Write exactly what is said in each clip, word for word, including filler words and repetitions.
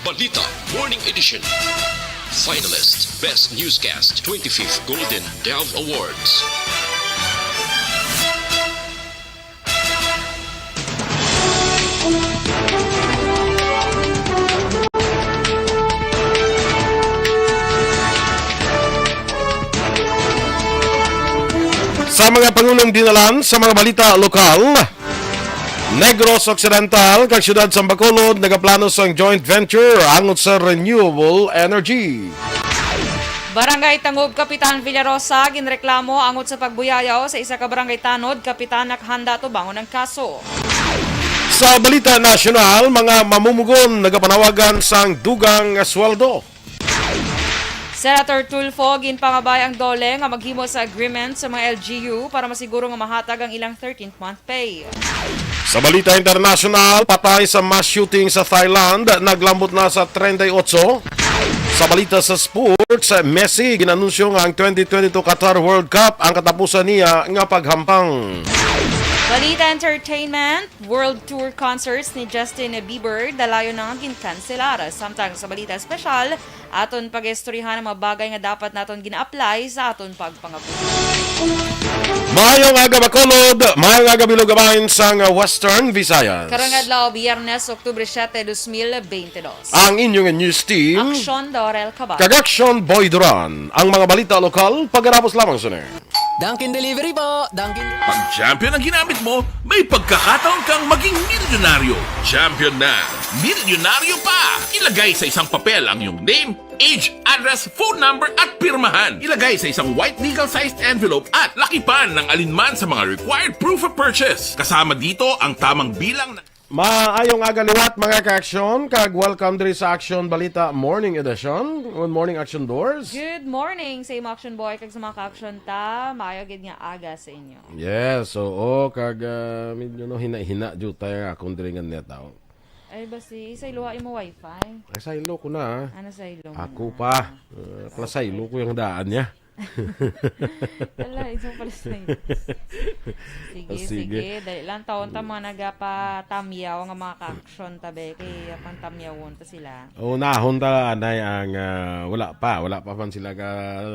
Balita Morning Edition. Finalist, Best Newscast, twenty-fifth Golden Dove Awards. Sa mga pangunang dinalan sa mga balita lokal, Negros Occidental kag Siyudad sang Bacolod nagaplano sang joint venture angot sa renewable energy. Barangay Tangub Kapitan Villarosa ginreklamo angot sa pagbuyayaw sa isa ka barangay tanod, kapitan nakahanda tubangon ang kaso. Sa balita nasyonal, mga mamumugon nagapanawagan sang dugang nga sweldo. Senator Tulfo ginpangabay ang DOLE nga maghimo sa agreement sa mga L G U para masiguro nga mahatag ang ilang thirteenth month pay. Sa balita internasyonal, patay sa mass shooting sa Thailand, naglambot na sa treinta y ocho. Sa balita sa sports, Messi ginanunsyo nga ang twenty twenty-two Qatar World Cup ang katapusan niya nga paghampang. Balita entertainment, World Tour concerts ni Justin Bieber dalayon na nga ginkanselar. Samtang sa balita espesyal, aton pag-istoryahan ang mga bagay nga dapat naton gina-apply sa aton pagpangabuhi. Maayong aga, Bacolod. Maayong aga, Bilog Abahin sang Western Visayas. Karong adlaw, Biyernes, Oktubre siete, dos mil beintidos. Ang inyong news team, Aksyon Dorel Cabal. Kag Aksyon Boy Duran. Ang mga balita lokal, pagkatapos lamang sini. Dunkin Delivery po! Dunkin Pag Champion ang ginamit mo, may pagkakataon kang maging milyonaryo. Champion na! Milyonaryo pa! Ilagay sa isang papel ang iyong name, age, address, phone number, at pirmahan. Ilagay sa isang white legal-sized envelope at lakipan ng alinman sa mga required proof of purchase. Kasama dito ang tamang bilang ng Maayong aga liwat, mga ka-aksyon, kag welcome diri sa Aksyon Balita Morning Edition. Good morning, Aksyon Doors. Good morning sa imo, Aksyon Boy, kag sa mga ka-aksyon ta. Maayo gid nga aga sa inyo. Yes, oo, kag, ah, medyo, no, hina-hina jud tayo akong diri nga net, aw. Ay, basi, isayloha imo wifi. Ay, saylo ko na, ah. Ano saylo mo Ako na? pa. Ah, plus saylo ko yung daan niya. Wala, isang pala sa inyo. Sige, Ah, sige. sige. Dali lang, taon ta mga nagapatamyaw nga mga ka-aksyon ta, be. Kay pantamyawon ta sila. Unahon ta, anay, ang, ah, wala pa. Wala pa man sila ka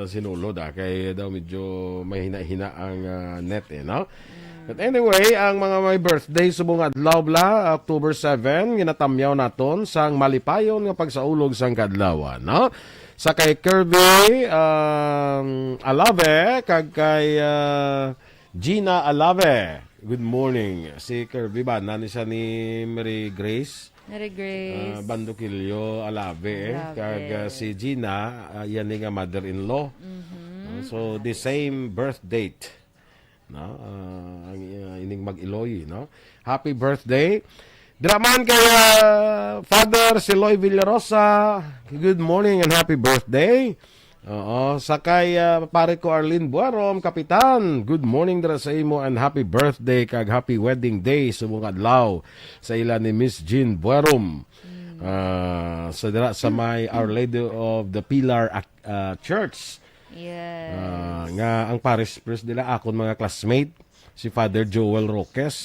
sinulod, ah. Kay daw medyo may hina-hina ang, ah, net, eh, no? Mm. But anyway, ang mga may birthday subong adlaw bala, October seven, ginatamyaw naton sang malipayon nga pagsaulog sang kaadlawan, no? Sa kay Kirby, um, Alave, kag kay, ah, Gina Alave. Good morning. Si Kirby ba? Nani siya ni Mary Grace? Mary Grace. Ah, Bandukilyo Alave, eh. Alave. Kag, ah, si Gina, ah, yan ni nga mother-in-law. Mhm. Ah, so, the same birth date. No? Ah, ang, ah, ining mag-iloy, no? Happy birthday. Dira man kay, ah, Father Siloy Villarosa, good morning and happy birthday. Oo, sa kay, ah, pare ko Arlene Buarom, Kapitan, good morning dira sa imo and happy birthday kag happy wedding day subong adlaw sa ila ni Miss Jean Buarom. Mm. Ah, sa dira sa may Our Lady of the Pilar, ah, Church. Yes. Ah, nga ang parish priest nila, akon mga classmate, si Father Joel Roques.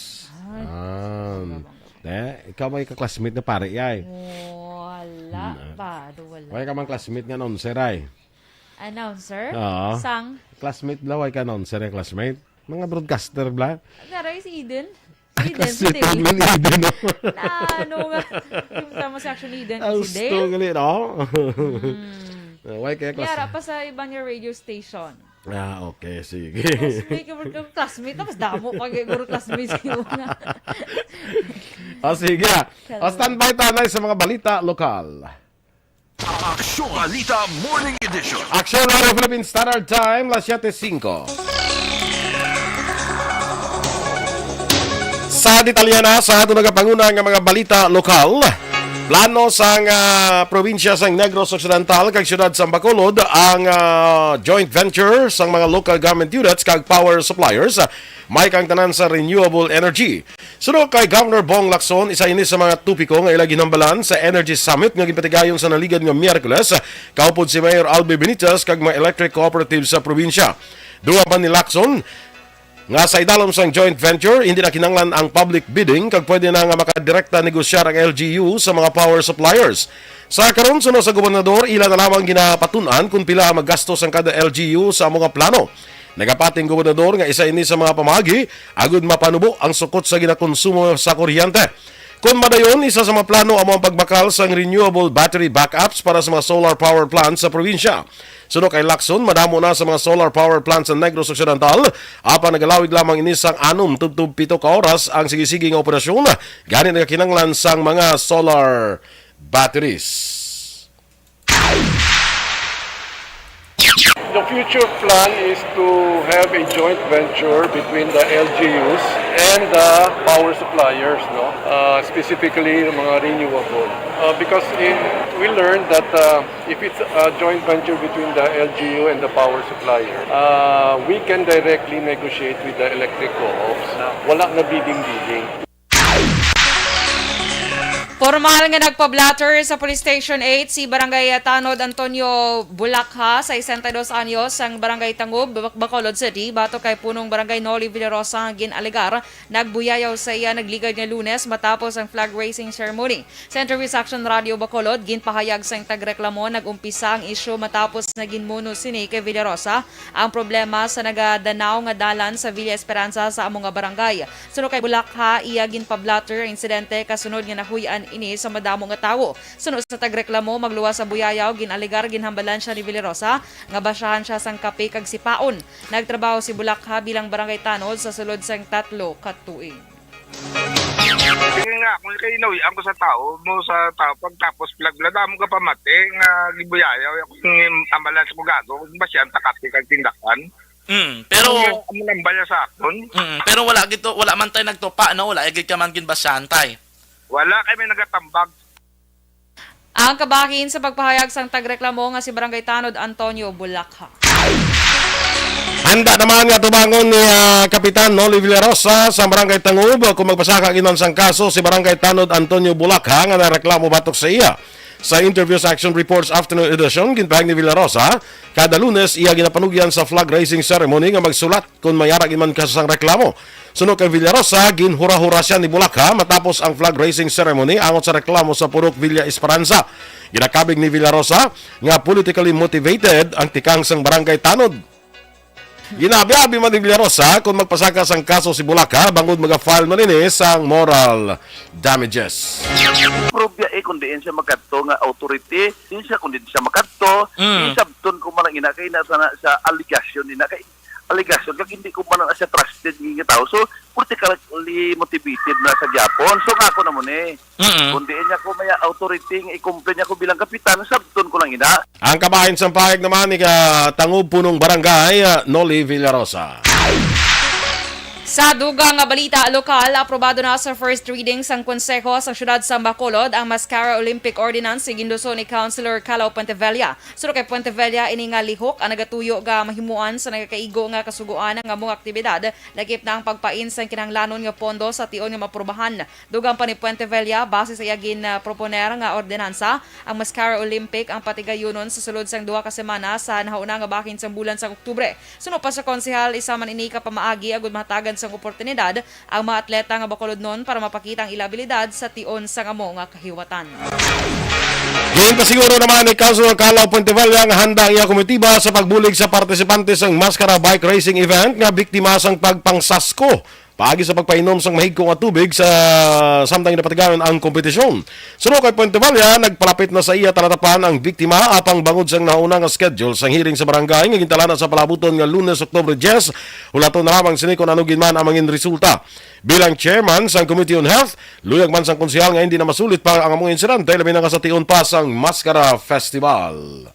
Ay, Ah. bongga, bongga. Eh, ikaw may ka-classmate na pare, ay? Wala Mm, ah. pa, do wala. Wala ka mang classmate nga announcer, ay? Announcer? Oo. Sang? Classmate bla, wala ka announcer, eh, classmate? Mga broadcaster bla? Naray si Eden. Ay, Eden, si classmate Dave. Mo ni Eden, no? Na, ano nga? Yung tama si Action Eden, Ang si Dave. Gusto gali, no? Mm. Ah, why kaya class- Yara pa sa iba niya radio station. Ah, okay, sige. Classmate, yung classmate, tapos damo pa kayo, guro classmate sa iyo nga. Ah, sige, ah. Hello. Ah, standby tayo sa mga balita lokal. Aksyon Balita Morning Edition. Aksyon Radio Philippine Standard Time, las siete cinco. Sa detalye na sa ato nagapanguna nga mga balita lokal, plano sang, ah, probinsya sang Negros Occidental kag siyudad sang Bacolod ang, ah, joint venture sang mga local government units kag power suppliers, ah, may kang tanan sa renewable energy. Suno kay Governor Bong Lacson, isa ini sa mga topiko nga ila ginhambalan sa Energy Summit nga ginpatigayon sa naligad nga Miyerkules, kaupod si Mayor Albi Benitez kag mga electric cooperatives sa probinsya. Dugang pa ni Lacson, nga sa idalom sang joint venture, hindi na kinahanglan ang public bidding kag pwede na nga makadirekta negosyar ang L G U sa mga power suppliers. Sa karon, suno sa gobernador, ila na lamang ginapatun-an kung pila ang magastos ang kada L G U sa amo nga plano. Nagapati ang gobernador nga isa ini sa mga pamaagi agud mapanubo ang sukot sa ginakonsumo sa kuryente. Kon madayon, isa sa mga plano amo ang pagbakal sang renewable battery backups para sa mga solar power plants sa probinsya. Suno kay Lacson, madamo na sa mga solar power plants sa Negros Occidental, apan nagalawig lamang ini sang anom tubtob pito ka oras ang sige-sige nga operasyon, gani nagakinahanglan sang mga solar batteries. The future plan is to have a joint venture between the L G Us and the power suppliers, no? Uh, specifically, the mga renewable. Uh, because in, we learned that uh, if it's a joint venture between the L G U and the power supplier, uh, we can directly negotiate with the electric co-ops. Wala na bidding-bidding. Formal nga nagpa-blotter sa Police Station eight si Barangay Tanod Antonio Bulakha, sesenta y dos anyos, sang Barangay Tangub, Bac-, Bacolod City, batok kay punong Barangay Noli Villarosa nga gin-alegar nagbuyayaw sa iya nagligad nga Lunes matapos ang flag raising ceremony. Sa interview sa Action Radio Bacolod, ginpahayag sang tagreklamo nag-umpisa ang isyu matapos nga ginmuno sini kay Villarosa ang problema sa nagadanaw nga dalan sa Villa Esperanza sa amo nga barangay. Suno kay Bulakha, iya ginpa-blotter ang insidente kasunod nga nahuy-an ini sa madamo nga tawo. Suno sa tagreklamo, magluwas sa buyayaw, gin-alegar ginhambalan siya ni Villarosa nga basyahan siya sang kape kag sipaon. Nagtrabaho si Bulakha bilang barangay tanod sa sulod sang tatlo ka tuig. Sige nga, kung kay inawi-an ko sa tao, mo sa tao, pagtapos flag, wala damo ka pamati nga gibuyayaw, ako ang amalan sa kugago, kung basyan ta kape kag tindakan. Mm, pero Ang, ang nambala sa akon, mm, pero wala gito, wala man tay nagtupa, no? Wala gid ka man ginbasyahan tay. Wala kay may nagatambag. Ang kabahin sa pagpahayag sang tagreklamo nga si Barangay Tanod Antonio Bulakha. Handa naman nga tubangon ni ah, Kapitan Noli Villarosa sa Barangay Tangub kung magpasaka gid man sang kaso si Barangay Tanod Antonio Bulakha nga nareklamo batok sa iya. Sa Interviews Action Reports Afternoon Edition, ginpahayag ni Villarosa, kada Lunes iya ginapanugyan sa flag raising ceremony nga magsulat kung may ara gid man kaso sang reklamo. Suno kay Villarosa, ginhura-hura siya ni Bulakha matapos ang flag raising ceremony angot sa reklamo sa Purok Villa Esperanza. Ginakabig ni Villarosa nga politically motivated ang tikang sang Barangay Tanod. Ginabi-abi man ni Villarosa kung magpasaka sang kaso si Bulakha bangod maga-file man ini sang moral damages. Prove ya eh kung diin siya makadto nga authority, diin siya kung diin siya makadto, Mm. isabton ko man lang ina kay na sa, sa allegation ina kay allegation kag hindi ko man lang siya trusted nga tao. So, politically motivated na sa gyapon. So, nga ako na mo ni. Mm. Kung diin niya ko may authority nga i-complain niya ko bilang kapitan, sabton ko lang ina. Ang kabahin sang pahayag naman ni ka Tangub Punong Barangay, ah, Noli Villarosa. Sa dugang nga balita lokal, aprobado na sa first reading sang Konseho sang Siyudad sa Bacolod ang Mascara Olympic Ordinance nga ginduso ni Councilor Calaw Puentevella. Suno kay Puentevella, ini nga lihok ang nagatuyo nga mahimuan sa nagakaigo nga kasugoan ang among aktibidad, lakip na ang pagpain sang kinahanglanon nga pondo sa tion nga maaprubahan. Dugang pa ni Puentevella, base sa iya ginproponer nga ordinansa, ang Mascara Olympic ang patigayunon sa sulod sang duha ka semana sa nahauna nga bahin sang bulan sang Oktubre. Suno pa sa konsehal, isa man ini ka pamaagi agud mahatagan sang oportunidad ang mga atleta nga Bacolodnon para mapakita ang ila abilidad sa tion sang amo nga kahiwatan. Ginpasiguro naman ni Councilor Calaw Puentevella nga handa ang iya komitiba sa pagbulig sa partisipante sang Mascara Bike Racing event nga biktima sang pagpangsasko paagi sa pagpainom sang mahigko nga tubig sa samtang napatigayon ang kompetisyon. Suno kay Puentevella, nagpalapit na sa iya talatapan ang biktima apang bangod sang nauna nga schedule sang hearing sa barangay nga gintalanan sa palabuton nga Lunes, Oktubre diyes, hulaton na lamang sini kon ano gid man ang mangin resulta. Bilang chairman sang Committee on Health, luyag man sang konsehal nga hindi na masulit pa ang among insidente, labi na nga sa tion pa sang Mascara Festival.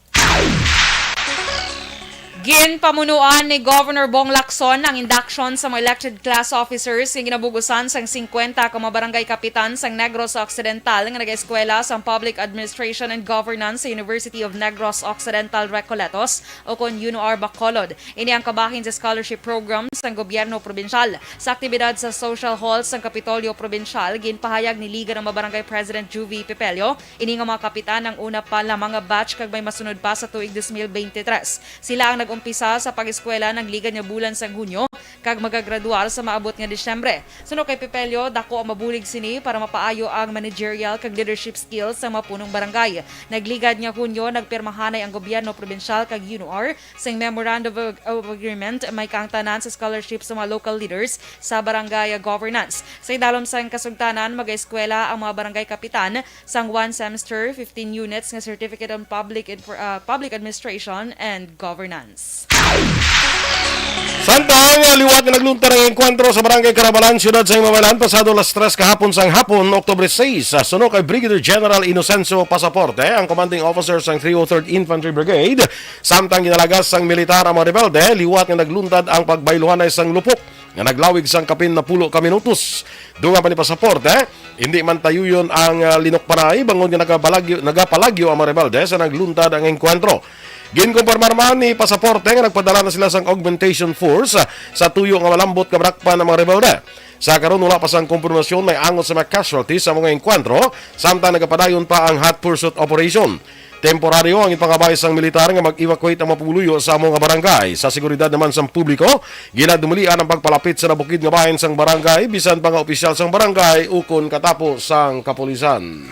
Ginpamunuan ni Governor Bong Lacson ang induction sa mga elected class officers nga ginabug-usan sang singkwenta ka mga barangay kapitan sang Negros Occidental nga nag-eskwela sang Public Administration and Governance sa University of Negros Occidental Recoletos, o kon UNOR Bacolod. Ini ang kabahin sa scholarship program sang gobyerno probinsyal. Sa aktibidad sa Social Hall sang Kapitolyo Probinsyal, ginpahayag ni Liga ng mga Barangay President Juvie Pepelio, ini nga mga kapitan ang una pa lamang nga batch kag may masunod pa sa tuig dos mil beintitres. Sila ang nag pisa sa pag-eskwela nagligad nga bulan sang Hunyo kag magagraduar sa maabot nga Disyembre. Suno kay Pipelio, dako ang mabulig sini para mapaayo ang managerial kag leadership skills sa mga punong barangay. Nagligad nga Hunyo, nagpirmahanay ang gobyerno probinsyal kag UNOR sing Memorandum of, of Agreement, may kaangtanan sa scholarship sa mga local leaders sa barangay governance. Sa idalom sang kasugtanan, mag-eskwela ang mga barangay kapitan sang one semester, fifteen units nga Certificate on Public Infor-, ah, Public Administration and Governance. Samtang liwat nga nagluntad ang engkwentro sa Barangay Carabalan, siyudad sa Himamaylan, pasado alas tres kahapon sang hapon, Oktubre sais, sa suno kay Brigadier General Inocencio Pasaporte, ang commanding officer sang three oh third Infantry Brigade, samtang ginalagas sang militar ang mga rebelde, liwat nga nagluntad ang pagbayluhanay sang lupok nga naglawig sang kapin napulo ka minutos. Dungan pa ni Pasaporte, hindi man tayuyon ang ah, linukbanay bangod nga nagabalagyo, nagapalagyo ang mga rebelde sa nagluntad ang engkwentro. Ginkumpirmar man ni Pasaporte nga nagpadala na sila sang augmentation force ah, sa tuyo nga malambot nga madakpan ang mga rebelde. Sa karon, wala pa sang kumpirmasyon may angot sa mga casualties sa mga engkwentro, samtang nagapadayon pa ang hot pursuit operation. Temporaryo ang ipangabay sang militar nga mag-evacuate ang mga pumuluyo sa amo nga barangay. Sa seguridad naman sang publiko, ginadumulian ang pagpalapit sa nabukid nga bahin sang barangay, bisan pa nga opisyal sang barangay ukon katapo sang kapulisan.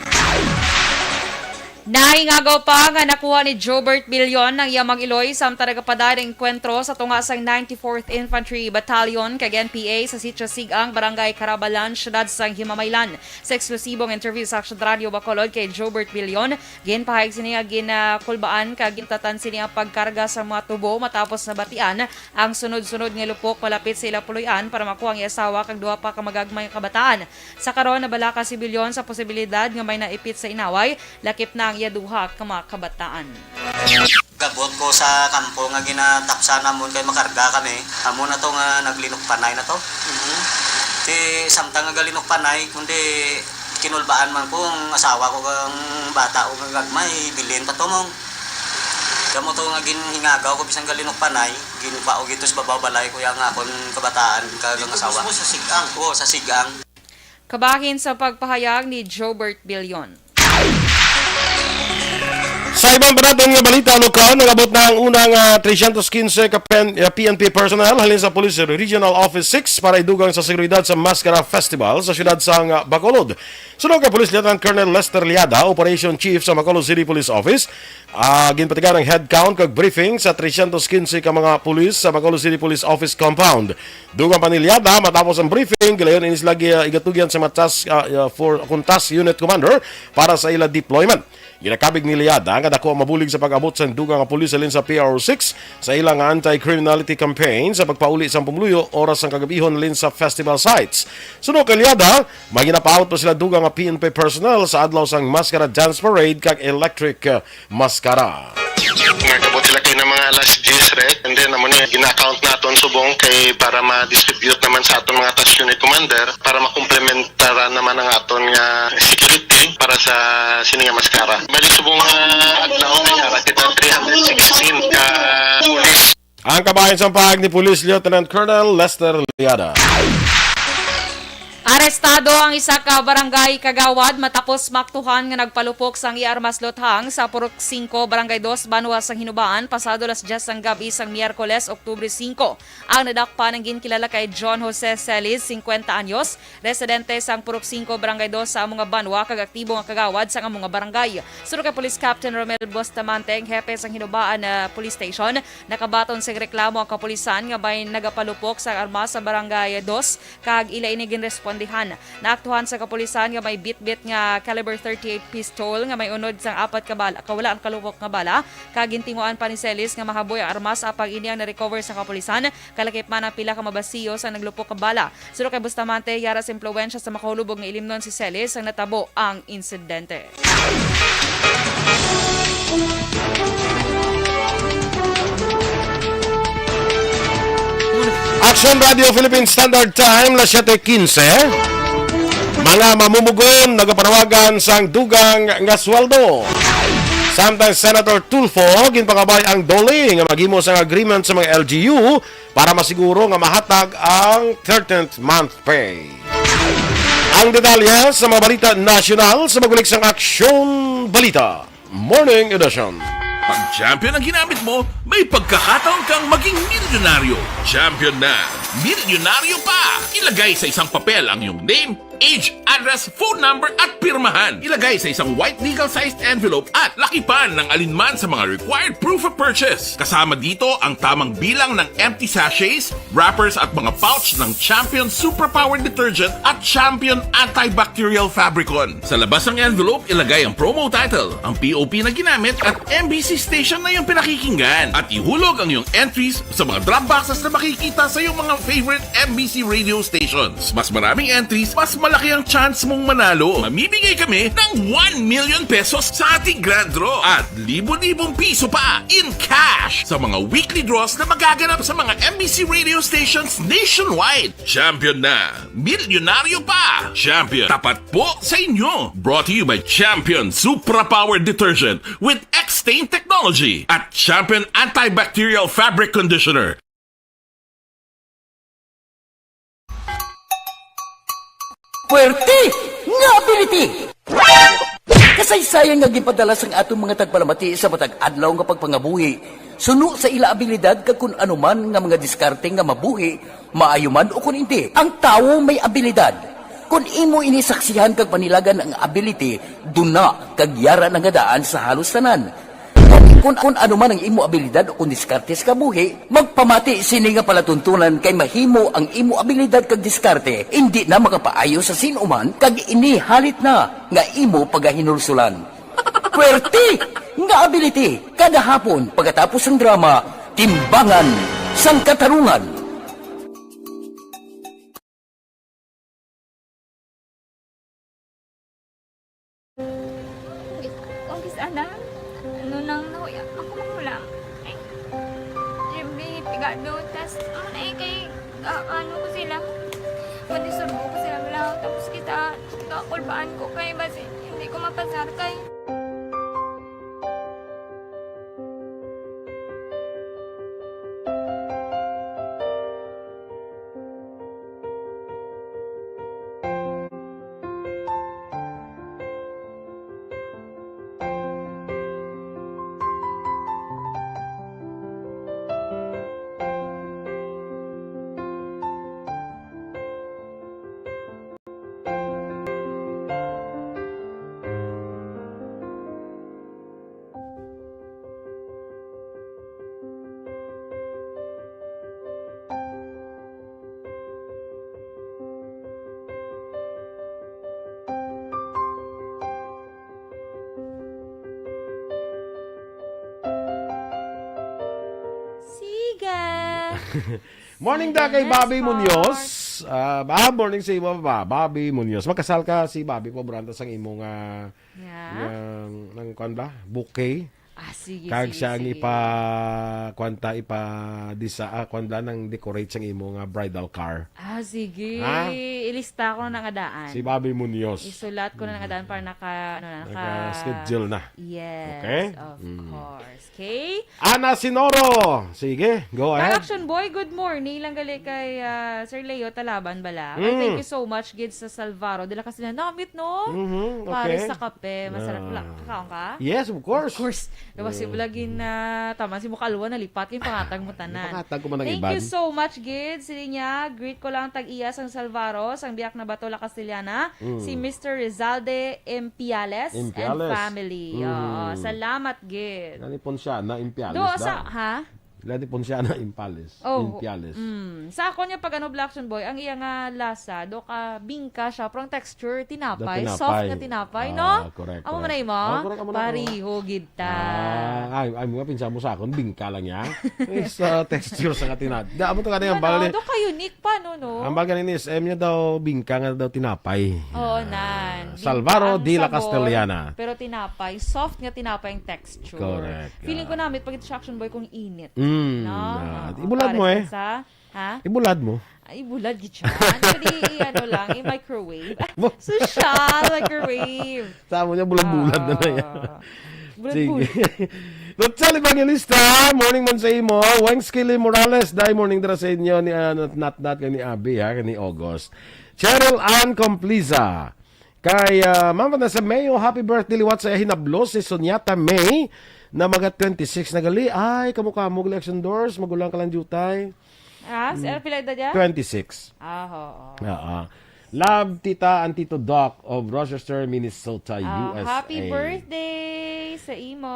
Nahingagaw pa nga nakuha ni Jobert Billion ang iyang mag-iloy samtang nagapadayon ang engkwentro sa tunga sang ninety-fourth Infantry Battalion kag N P A sa Sitio Sigang, Barangay Carabalan, Siyudad sang Himamaylan. Sa eksklusibong interview sa Action Radio Bacolod kay Jobert Billion, ginpahayag sini nga ginakulbaan kag gintatan sini ang pagkarga sa mga tubo matapos nabatian ang sunod-sunod nga lupok malapit sa ila puloy-an para makuha ang iya asawa kag duha pa ka magagmay nga kabataan. Sa karon, nabalaka si Billion sa posibilidad nga may naipit sa inaway, lakip na ang iya duha ka mga kabataan. Gabot ko sa kampo nga ginatapsa namon kay makarga kami. Amo na to nga naglinukpanay na to. Ti samtang nga galinukpanay, kundi kinulbaan man ko ang asawa ko kang bata ko nga gagmay, bilin pa to mong. Kamo to nga ginhingagaw ko bisan galinukpanay, ginkuha ko gito sa babaw balay ko yang akon kabataan kag ang asawa. Mo sa sigang. Oo, sa sigang. Kabahin sa pagpahayag ni Jobert Billion. Sa ibang panatong nga balita lokal, nagabot na ang unang ah, three hundred fifteen ka P N, ah, P N P personnel halin sa Police Regional Office six para idugang sa seguridad sa Mascara Festival sa siyudad sang ah, Bacolod. Suno kay Police Lieutenant Colonel Lester Liada, Operation Chief sa Bacolod City Police Office, ah, ginpatigan ang head count kag briefing sa three hundred fifteen ka mga pulis sa Bacolod City Police Office compound. Dugang pa ni Liada, matapos ang briefing, gilayon ini sila gi- igatugyan sa mga task, ah, ah, for, kung task unit commander para sa ila deployment. Ginakabig ni Liada nga dako ang mabulig sa pag-abot sa dugang nga pulis halin sa P R O six sa ila nga anti-criminality campaign sa pagpauli sa pumuluyo oras sang kagabihon halin sa festival sites. Suno kay Liada, may ginapaabot pa sila dugang nga P N P personnel sa adlaw sang Mascara Dance Parade kag Electric ah, Mascara. Nagabot sila kay na mga alas diyes red, and then amo ni gina-count naton subong kay para ma-distribute naman sa aton mga task unit commander para makomplementara naman ang aton nga security para sa sini nga Mascara. Bali subong nga adlaw may ara kita three hundred sixteen ka pulis. Ang kabahin sang pahayag ni Police Lieutenant Colonel Lester Liada. Arestado ang isa ka barangay kagawad matapos maaktuhan nga nagpalupok sang iya armas luthang sa Purok singko, Barangay dos, Banwa sang Hinubaan, pasado alas diyes sang gab-i sang Miyerkules, Oktubre singko. Ang nadakpan ang ginkilala kay John Jose Celis, singkwenta anyos, residente sang Purok singko, Barangay dos sa amo nga banwa kag aktibo nga kagawad sang amo nga barangay. Suno kay Police Captain Romel Bustamante, ang hepe sang Hinubaan ah, Police Station, nakabaton sing reklamo ang kapulisan nga may nagapalupok sang armas sa Barangay dos kag ila ini ginrespondihan. Naaktuhan sa kapulisan nga may bitbit nga caliber thirty-eight pistol nga may unod sang apat ka bala, kawala ang kalupok nga bala, kag gintinguan pa ni Celis nga mahaboy ang armas apang ini ang na-recover sa kapulisan, kalakip man ang pila ka mabasiyo sa naglupok nga bala. Suno kay Bustamante, yara sa impluwensya sa makahulubog nga ilimnon si Celis ang natabo ang insidente. Action Radio Philippine Standard Time, las siyete quince. Mga mamumugon nagapanawagan sang dugang nga sweldo. Samtang Senator Tulfo, ginpangabay ang DOLE nga maghimo sang agreement sa mga L G U para masiguro nga mahatag ang thirteenth month pay. Ang detalye sa mga balita nasyonal sa magbalik sang Aksyon Balita Morning Edition. Pag champion ang ginamit mo, may pagkakataon kang maging milyonaryo. Champion na, milyonaryo pa! Ilagay sa isang papel ang iyong name, age, address, phone number, at pirmahan. Ilagay sa isang white legal-sized envelope at lakipan ng alinman sa mga required proof of purchase. Kasama dito ang tamang bilang ng empty sachets, wrappers at mga pouch ng Champion Superpower Detergent at Champion Antibacterial Fabricon. Sa labas ng envelope, ilagay ang promo title, ang P O P na ginamit at M B C station na iyong pinakikinggan. At ihulog ang iyong entries sa mga drop boxes na makikita sa iyong mga favorite M B C radio stations. Mas maraming entries, mas malaki ang chance mong manalo. Mamimigay kami ng one million pesos sa ating grand draw at libo-libong piso pa in cash sa mga weekly draws na magaganap sa mga M B C radio stations nationwide. Champion na! Milyonaryo pa! Champion, tapat po sa inyo! Brought to you by Champion Supra Power Detergent with X-Stain Technology at Champion Antibacterial Fabric Conditioner. Puwerte nga ability! Kasaysayan nga ginpadala sang aton mga tagpalamati sa matag adlaw nga pagpangabuhi, suno sa ila abilidad kag kun ano man nga mga diskarte nga mabuhi, maayo man o kun indi, ang tawo may abilidad. Kun imo ini saksihan kag panilagan ang ability, duna kag yara na nga daan sa halos tanan. Kun, kun ano man ang imo abilidad o kun diskarte sa kabuhi, magpamati sini nga palatuntunan kay mahimo ang imo abilidad kag diskarte indi na makapaayo sa sin-o man kag ini halit na nga imo pagahinulsulan. Puwerte nga ability kada hapon pagkatapos sang drama Timbangan sang Katarungan. Kung kis ana, ano nang nahuya ako magulang. Ay, siyempre, pigado. Tas, ano na eh, kay, ah, ano ko sila, manisurbo ko sila lang. Tapos kita, kakulbaan ko kay, basi, hindi ko mapasar kay. Siga! Morning da kay Bobby Munoz. Ah, ah, morning sa imo ba? Bobby Munoz. Magkasal ka si Bobby Pobranta sang imo nga Yeah. Yang nang kuan ba? Bouquet. Ah, sige, Kag sige, siya ang sige. ipa kuan ta ipa disa ah, kuan ba nang decorate sang imo nga bridal car. Ah, sige. Ha? Ilista ko na nga daan. Si Bobby Munoz. Isulat ko na nga daan para naka ano na naka Naka-schedule na. Yes. Okay? Of Mm. course. Okay? Ana Sinoro. Sige, go ahead. Action Boy, good morning. Lang gali kay ah, Sir Leo Talaban bala. Ay, thank Mm. you so much gid sa Salvaro de la Castellana. Namit, no? Mhm, Pares okay. sa kape. Masarap Ah. la. Kakaon ka? Yes, of course. Of course. Diba si Mm. Vlogin na taman si Mukalwa nalipat yung pangatag mo tanan. Pangatag ko man ang Thank iban. you so much gid. Sini niya, greet ko lang tag-iya sang Salvaro, sang Biak na Bato, La Castellana, Mm. si Mister Rizalde Impiales and Impiales. family. Oo, Mm. salamat gid. Gani Ponsiana, Impiales Do daw. sa, ha? Lati Ponsiana, Impales. Oh, Impiales. Mm. Sa akon nga pag ano, Black Action Boy, ang iya nga lasa, do ka bingka siya, pero ang texture, tinapay. Do tinapay. Soft nga tinapay, no? Ah, correct, Amo man correct. na imo? Ah, correct, amo na, amo. Pariho gid ta. Ah, ay, ay, mga pinsa mo sa akon, bingka lang niya. Sa texture sa katinat. Da, amo to ka na yung Ano, bali. do ka unique pa, no, no? Ang baga ni S M niya daw, bingka nga daw tinapay. Oo, Ah, nan. Salvaro Bingka ang de la sabor, Castellana. pero tinapay, soft nga tinapay ang texture. Correct, Feeling ah. ko namit pag ito sa Action Boy kung init. Mm, No? ah, Oo, ibulad mo pares eh. sa, ha? Ibulad mo. Ay, ibulad gid siya. Pwede i-ano lang, i-microwave. Bo- Social microwave. Sa amo niya, bulad-bulad na na yan. Ah. Sige. Bulad-bulad. Rachel Evangelista, morning man sa imo. Weng Skilly Morales, day morning dira sa inyo ni ah, Nat Nat, Nat, ni Abi, ha, ni August. Cheryl Ann Compliza. Kay ah, Mama na sa Mayo, happy birthday liwat sa hinablo si Sonyata May. Na mga twenty-six na gali. Ay, kamo-kamo, election doors, magulang ka lang diutay. Ah, si Mm. Elpila edad niya? Twenty-six. Ah, oo. Oo. Love, Tita and Tito Doc of Rochester, Minnesota, Ah, U S A. Happy birthday sa imo.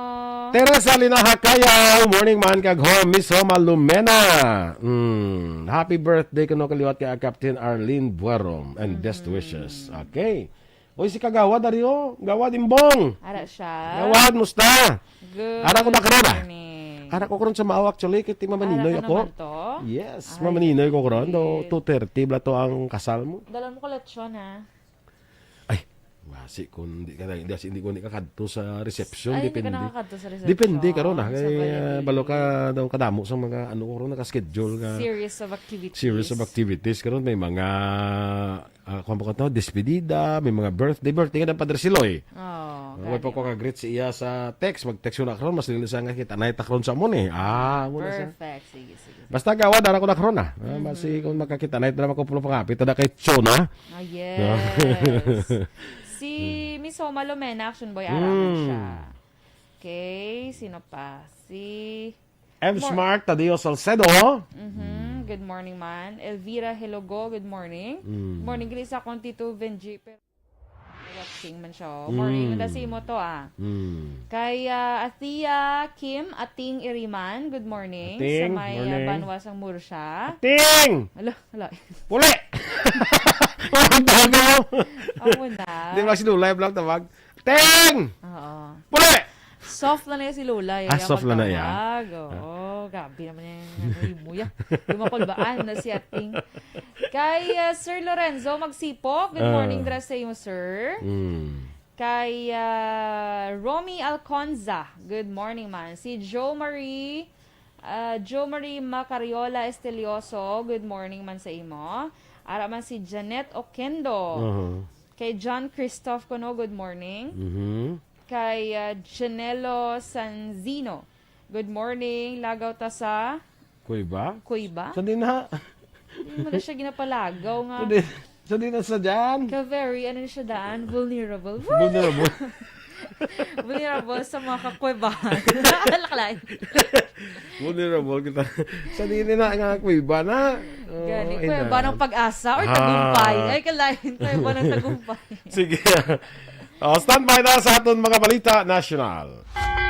Teresa Linaha Kayaw, morning man kag home, Miss Homa Lumena. Mm, happy birthday kuno kaliwat kay Captain Arlene Buerom and best Mm. wishes. Okay. Oy, si Kagawad, Dario. Gawad Imbong. Ara siya. Gawad, musta? Good Ara ko na karon, ah. morning. Ara ko karon sa Mao, actually, kay ti Mama Ara Ninoy ka ako. naman to? Yes, Ay, Mama Ninoy ko karon. Do, okay. two thirty bala to ang kasal mo. Dalan mo ko lechon, ha? Ay, wasi kung di ka, di, di, di ko, di ka kadto sa reception, Ay, hindi ka depende. nakakadto sa reception. Depende karon, ah. Sa Kay, ah, Valladolid. balo ka daw kadamo sa mga, ano, ko ron, naka-schedule nga Series of activities. series of activities. Karon may mga, ah, kung ano to, despedida, may mga birthday, birthday nga ng Padre Siloy. Oh, Wala pa gani. ko ka-greet sa iya sa text. Mag-text ko na karon, mas nila siya nga kita na ita karon sa amon eh. Ah, muna siya. Perfect. Sige, sige, sige. Basta gawa, dara ko na karon ah. Ah, Mhm. Basi kung makakita na ita naman ko pulo pangapit, tada kay Chona. Ah, yes. Si Miss Homa Lumena, Action Boy, ara man Hmm. siya. Okay, sino pa? Si M Mor- Smart, Tadeo Salcedo. Mhm. Good morning, man. Elvira Helogo, good morning. Mm. Morning, gali sa akong Tito Benji, pero watching man siya, oh. Morning, Mm. nanda sa imo to, ah. Mm. Kay, ah, Athea Kim, Ating Iriman, good morning. Ating, Sa may, ah, morning. Banwa sang Murcia. Ating! Alo, alo. Puli! Ang tago! Amo na. Di ba, si Lulay, vlog tawag? Ting! Oo. Puli! Soft lang na si Lola, eh, Ah, ang soft lang na, ya. pagtawag. Oo, grabe naman yung, ano, yung muya. Yung makulbaan na si Ating. Kay, ah, Sir Lorenzo Magsipok, good Ah. morning, dra sa iyo, sir. Mm. Kay, ah, Romy Alconza, good morning man. Si Jo Marie, ah, Jo Marie Macariola Estelioso, good morning man sa imo. Ara man si Janet Oquendo. Uh-huh. Kay John Christoph kuno, good morning. Mhm. Kay, ah, Janelo Sanzino, good morning. Lagaw ta sa Kuiba? Kuiba? Sa din na? Hindi mo na siya ginapalagaw nga. Sa din, sa din na sa dyan? Ka very, ano siya daan? Vulnerable. Vulnerable. Vulnerable sa mga kakwebahan. Alaklay. Vulnerable kita. Sa din na nga kuiba na. Oh, Gani, ay kuweba na. ng pag-asa or Ah. tagumpay? Ay, kalain, kuweba ng tagumpay. Sige. Oh, standby na sa aton mga balita national.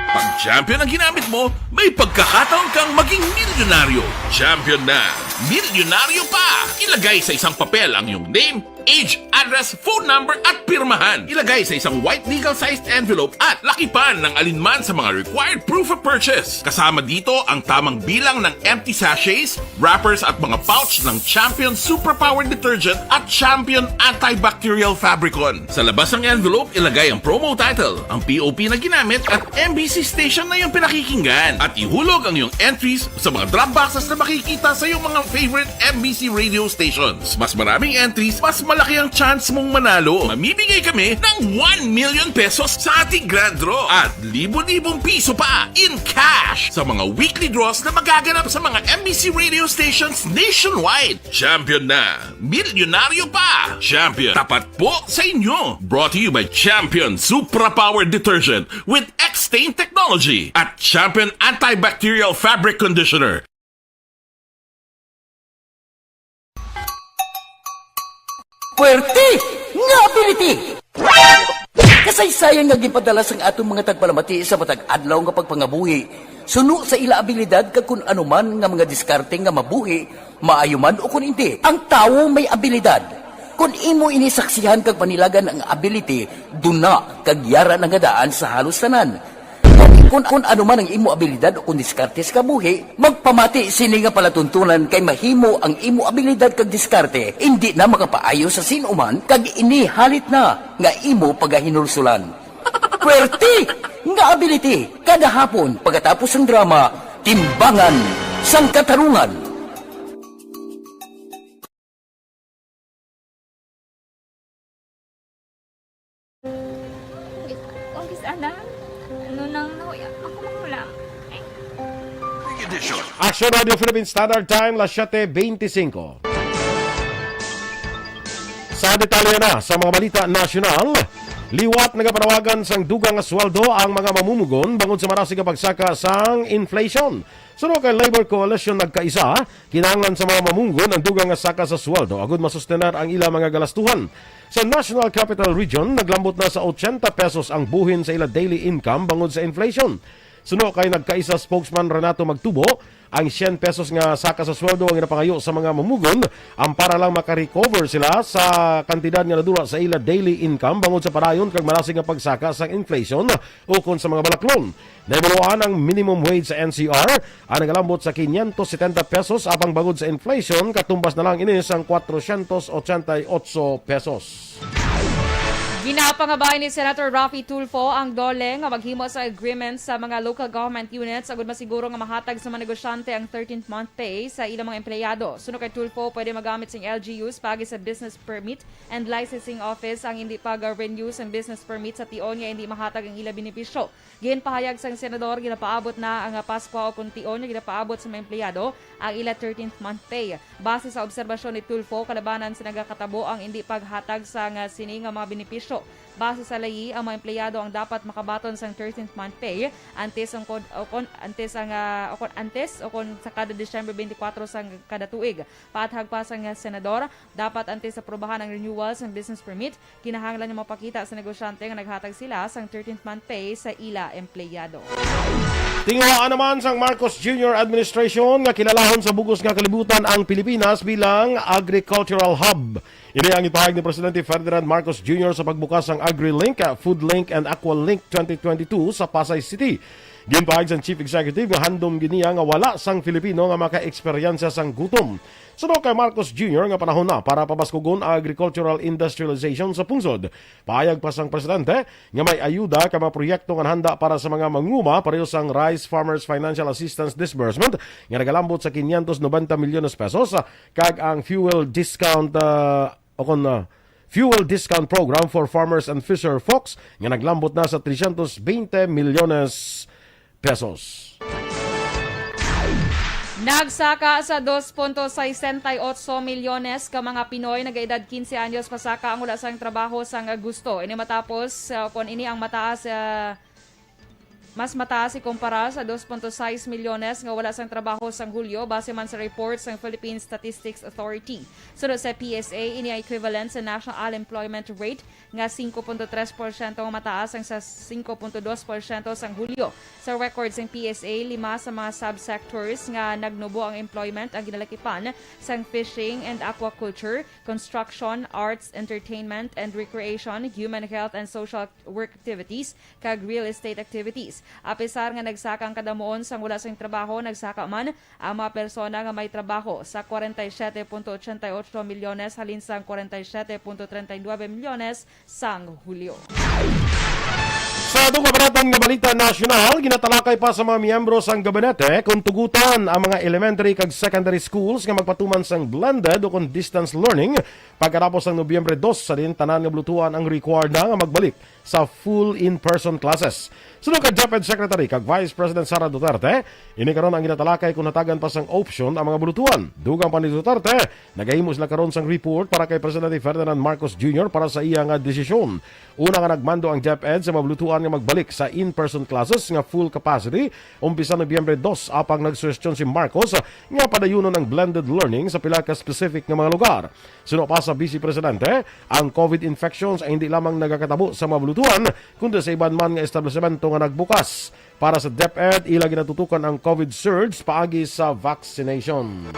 Pag champion ang ginamit mo, may pagkakataon kang maging milyonaryo. Champion na. Milyonaryo pa! Ilagay sa isang papel ang iyong name, age, address, phone number, at pirmahan. Ilagay sa isang white legal-sized envelope at lakipan ng alinman sa mga required proof of purchase. Kasama dito ang tamang bilang ng empty sachets, wrappers, at mga pouch ng Champion Superpower Detergent at Champion Antibacterial Fabricon. Sa labas ng envelope, ilagay ang promo title, ang P O P na ginamit, at M B C station na iyong pinakikinggan. At ihulog ang iyong entries sa mga drop boxes na makikita sa iyong mga favorite M B C radio stations. Mas maraming entries, mas malaki ang chance mong manalo. Mamimigay kami ng one million pesos sa ating grand draw at libo-libong piso pa in cash sa mga weekly draws na magaganap sa mga M B C radio stations nationwide. Champion na! Milyonaryo pa! Champion, tapat po sa inyo! Brought to you by Champion Supra Power Detergent with X-Stain Technology at Champion Antibacterial Fabric Conditioner. Puwerte nga ability! Kasaysayan nga ginpadala sang aton mga tagpalamati sa matag adlaw nga pagpangabuhi, suno sa ila abilidad kag kun ano man nga mga diskarte nga mabuhi, maayo man o kun indi. Ang tawo may abilidad. Kun imo ini saksihan kag panilagan ang ability, duna kag yara na nga daan sa halos tanan. Kun, kun ano man ang imo abilidad o kun diskarte sa kabuhi, magpamati sini nga palatuntunan kay mahimo ang imo abilidad kag diskarte indi na makapaayo sa sin-o man kag ini halit na nga imo pagahinulsulan. Puwerte nga ability kada hapon pagkatapos sang drama, Timbangan sang Katarungan. Ang gis-, ang gis-, ana? Ano nang nahuya? Ako manghulam. Ay. Edition. Action Radio Philippine Standard Time, las siete veinticinco. Sa detalye na sa mga balita nasyonal, liwat nagapanawagan sang dugang nga sweldo ang mga mamumugon bangod sa marasig nga pagsaka sang inflation. Suno kay Labor Coalition Nagkaisa, kinahanglan sa mga mamumugon ang dugang nga saka sa sweldo agud masustenar ang ila mga galastuhan. Sa National Capital Region, naglambot na sa ochenta pesos ang buhin sa ila daily income bangod sa inflation. Suno kay Nagkaisa spokesman Renato Magtubo, ang syen pesos nga saka sa sweldo ang ginapangayo sa mga mamumugon, ang para lang makarecover sila sa kantidad nga nadula sa ila daily income bangod sa padayon kag marasig nga pagsaka sang inflation ukon sa mga balaklon. Nahibaluan ang minimum wage sa N C R ang nagalambot sa quinientos setenta pesos, apang bangod sa inflation, katumbas na lang ini sang cuatrocientos ochenta y ocho pesos. Ginapangabay ni Senator Raffy Tulfo ang DOLE nga maghimo sa agreement sa mga local government units agud masiguro nga mahatag sa mga negosyante ang thirteenth month pay sa ilang mga empleyado. Suno kay Tulfo, pwede magamit sing L G Us paagi sa business permit and licensing office ang hindi pag-renew sang business permit sa tion nga hindi mahatag ang ila benepisyo. Ginpahayag sang senador, ginapaabot na ang Paskwa o kon tion nga ginapaabot sa mga empleyado ang ila thirteenth month pay. Base sa obserbasyon ni Tulfo, kalabanan sa nagakatabo ang hindi paghatag sa nga sini nga mga benepisyo. Base sa layi, ang mga empleyado ang dapat makabaton sang thirteenth month pay antes ang kon, o kon antes ang ah, o kon antes o kon sa kada Disyembre twenty-four sang kada tuig. Paathag pa sang senador, dapat antes aprubahan ang renewal sang business permit, kinahanglan nga mapakita sa negosyante nga naghatag sila sang thirteenth month pay sa ila empleyado. Tinguhaan naman sang Marcos Junior administration nga kilalahon sa bug-os nga kalibutan ang Pilipinas bilang agricultural hub. Ini ang ipahayag ni Presidente Ferdinand Marcos Junior sa pagbukas sang AgriLink, Food Link and Aqua Link twenty twenty-two sa Pasay City. Ginpahayag sang Chief Executive nga handom gid niya nga wala sang Filipino nga makaeksperyensya sang gutom. Suno kay Marcos Junior nga panahon na para pabaskugon ang agricultural industrialization sa pungsod. Pahayag pa sang presidente nga may ayuda ka mga proyekto nga handa para sa mga manguma, pareho sang Rice Farmers Financial Assistance Disbursement nga nagalambot sa quinientos noventa milyones pesos, kag ang fuel discount, ah, o kon, ah, fuel discount program for farmers and fisher folks nga naglambot na sa trescientos veinte milyones pesos. Nagsaka sa dos punto sesenta y ocho milyones ka mga Pinoy nagaedad quince anyos pasaka ang wala sang trabaho sang Agosto. Ini matapos, uh, kon ini ang mataas, uh, mas mataas ikumpara sa dos punto sais milyones nga wala sang trabaho sang Hulyo, base man sa report sang Philippine Statistics Authority. Suno sa P S A, ini ang equivalent sa national unemployment rate nga singko punto tres porsyento nga mataas sang sa singko punto dos porsyento sang Hulyo. Sa record sang P S A, lima sa mga subsectors nga nagnubo ang employment ang ginalakipan sang fishing and aquaculture, construction, arts, entertainment and recreation, human health and social work activities, kag real estate activities. Apisar nga nagsaka ang kadamuon sang wala sing trabaho, nagsaka man ang mga persona nga may trabaho sa kwarenta y siyete punto ochenta y ocho milyones halin sang kwarenta y siyete punto treinta y nuebe milyones sang Hulyo. Sa atong kabanatan nga balita nasyonal, ginatalakay pa sa mga miyembro sang gabinete kung tugutan ang mga elementary kag secondary schools nga magpatuman sang blended o kon distance learning pagkatapos sang Nobyembre dos, sa diin tanan nga bulutuan ang required na nga magbalik sa full in-person classes. Suno kay DepEd Secretary kag Vice President Sara Duterte, ini karon ang ginatalakay kung hatagan pa sang option ang mga bulutuan. Dugang pa ni Duterte, nagahimo sila karon sang report para kay Presidente Ferdinand Marcos Junior para sa iya nga desisyon. Una nga nagmando ang DepEd sa mga bulutuan nga magbalik sa in-person classes nga full capacity umpisa Nobyembre dos, apang nagsuhestyon si Marcos nga padayunon ang blended learning sa pila ka specific nga mga lugar. Suno pa sa Vice Presidente, ang COVID infections ay hindi lamang nagakatabo sa mga bulutuan, kundi sa iban man nga establisemento nga nagbukas. Para sa DepEd, ila ginatutukan ang COVID surge paagi sa vaccination.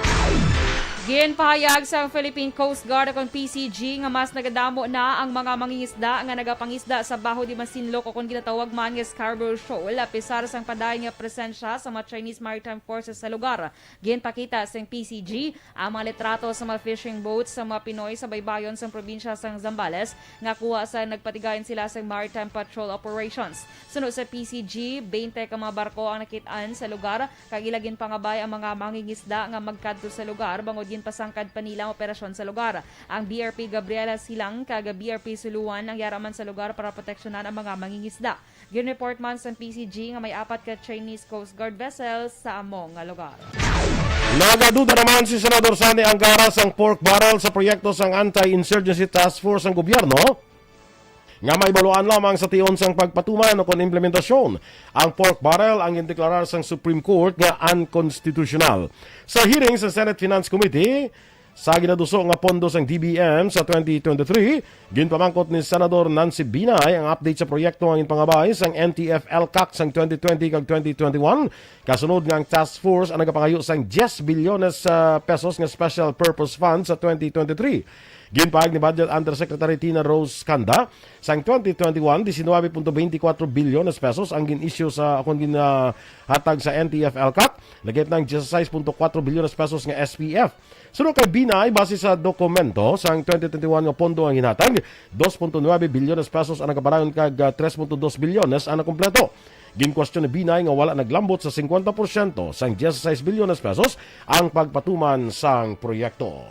Ginpahayag sang Philippine Coast Guard o kon P C G nga mas nagadamo na ang mga mangingisda nga nagapangisda sa Baho de Masinloc o kon ginatawag man nga Scarborough Shoal, apisar sang padayon nga presensya sa mga Chinese Maritime Forces sa lugar. Ginpakita sang P C G ang mga litrato sa mga fishing boats sa mga Pinoy sa baybayon sang probinsya sang Zambales nga kuha sa nagpatigayon sila sa maritime patrol operations. Suno sa P C G, twenty ka mga barko ang nakit-an sa lugar, kag ila ginpangabay ang mga mangingisda nga magkadto sa lugar bangod ginpasangkad pa nila ang operasyon sa lugar. Ang B R P Gabriela Silang kag B R P Suluan ang yara man sa lugar para proteksyonan ang mga mangingisda. Ginreport man sang P C G nga may apat ka Chinese Coast Guard vessels sa amo nga lugar. Nagaduda naman si Senador Sonny Angara sang pork barrel sa proyekto sang Anti-Insurgency Task Force sang gobyerno nga maibaluan lamang sa tion sang pagpatuman o kon implementasyon. Ang pork barrel ang gindeklarar sang Supreme Court nga unconstitutional. Sa hearing sa Senate Finance Committee, sa ginaduso nga pondo sang D B M sa twenty twenty-three, ginpamangkot ni Senador Nancy Binay ang update sa proyekto nga ginpangabay sang N T F-ELCAC sang twenty twenty kag twenty twenty-one, kasunod nga ang task force ang nagapangayo sang diyes bilyones sa pesos nga special purpose fund sa twenty twenty-three. Ginpahayag ni Budget Undersecretary Tina Rose Canda, sang twenty twenty-one, diecinuebe punto veinticuatro bilyones pesos ang gin-issue sa, akon gin, ah, hatag sa N T F-ELCAC, lakip na ang dieciséis punto cuatro bilyones pesos nga S P F. Suno kay Binay, base sa dokumento, sang twenty twenty-one nga pondo ang hinatag, dos punto nuebe bilyones pesos ang nagapadayon kag, ah, tres punto dos bilyones ang nakumpleto. Ginkwestiyon ni Binay nga wala naglambot sa cincuenta por ciento sang dieciséis bilyones pesos ang pagpatuman sang proyekto.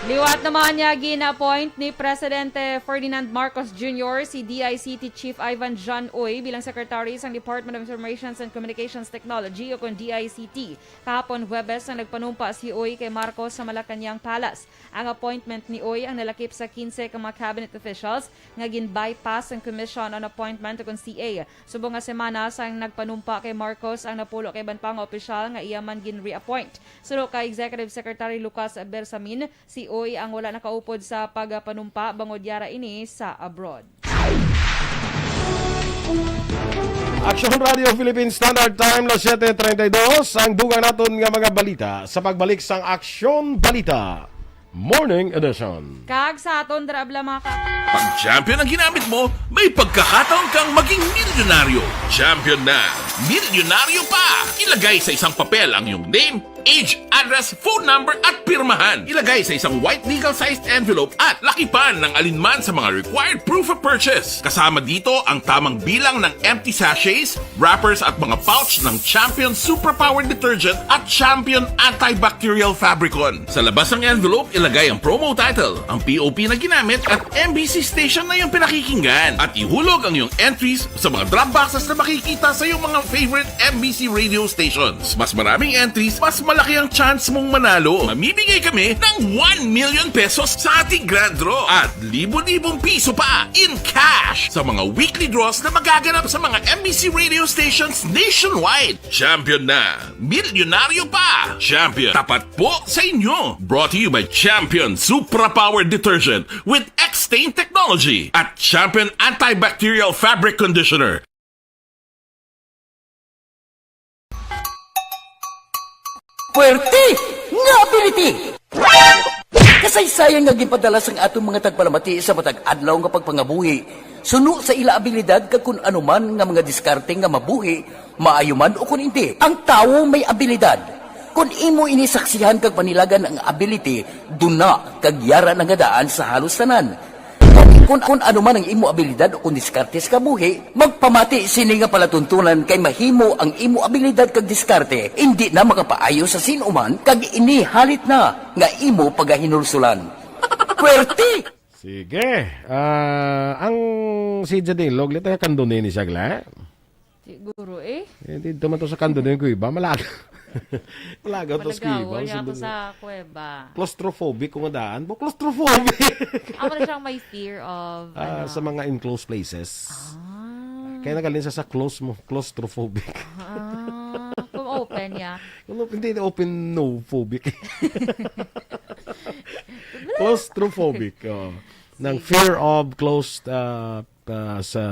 Liwat naman niya, gina-appoint ni Presidente Ferdinand Marcos Junior si D I C T Chief Ivan John Uy bilang Secretary sang Department of Information and Communications Technology o kon D I C T. Kahapon Huwebes ang nagpanumpa si Uy kay Marcos sa Malacañang Palace. Ang appointment ni Uy ang nalakip sa kinse ka mga cabinet officials nga gin-bypass sang Commission on Appointment o kon C A. Subong nga semana sang nagpanumpa kay Marcos ang napulo ka iban pa nga opisyal nga iya man gin-reappoint. Suno kay Executive Secretary Lucas Bersamin, si Uy ang wala nakaupod sa pagpanumpa bangod yara ini sa abroad. Aksyon Radio Philippine Standard Time, las siete treinta y dos, ang dugang naton nga mga balita sa pagbalik sang Aksyon Balita Morning Edition. Kag sa aton dira, abla, mga ka- Pag champion ang ginamit mo, may pagkakataon kang maging milyonaryo. Champion na, milyonaryo pa! Ilagay sa isang papel ang iyong name, age, address, phone number, at pirmahan. Ilagay sa isang white legal-sized envelope at lakipan ng alinman sa mga required proof of purchase. Kasama dito ang tamang bilang ng empty sachets, wrappers, at mga pouch ng Champion Superpower Detergent at Champion Antibacterial Fabricon. Sa labas ng envelope, ilagay ang promo title, ang P O P na ginamit, at M B C station na iyong pinakikinggan. At ihulog ang iyong entries sa mga drop boxes na makikita sa iyong mga favorite M B C radio stations. Mas maraming entries, mas malaki ang chance mong manalo. Mamimigay kami ng one million pesos sa ating grand draw at libo-libong piso pa in cash sa mga weekly draws na magaganap sa mga M B C radio stations nationwide. Champion na! Milyonaryo pa! Champion, tapat po sa inyo! Brought to you by Champion Supra Power Detergent with X-Stain Technology at Champion Antibacterial Fabric Conditioner. Puwerte nga ability! Kasaysayan nga ginpadala sang aton mga tagpalamati sa matag adlaw nga pagpangabuhi, suno sa ila abilidad kag kun ano man nga mga diskarte nga mabuhi, maayo man o kun indi. Ang tawo may abilidad. Kun imo ini saksihan kag panilagan ang ability, duna kag yara na nga daan sa halos tanan. Kun, kun ano man ang imo abilidad o kun diskarte sa kabuhi, magpamati sini nga palatuntunan kay mahimo ang imo abilidad kag diskarte indi na makapaayo sa sin-o man kag ini halit na nga imo pagahinulsulan. Puwerte! Sige. Ah, ang si Jadilog, lita ka kanduni ni siya, gla? Siguro, eh. Eh, dito man to sa kanduni ko iba, malaga. Malaga to sa Malagaw kuweba, niya ako sundon sa kuweba. Claustrophobic ko nga daan. Bo, claustrophobic. Amo na siyang may fear of, Ah, ano. Sa mga enclosed places. Ah. Kaya nagaling sa, sa close mo, claustrophobic. Ah, kung open niya. Kung open, hindi open, no phobic. Claustrophobic, oh. Ng Sige. Fear of closed, ah, ah, sa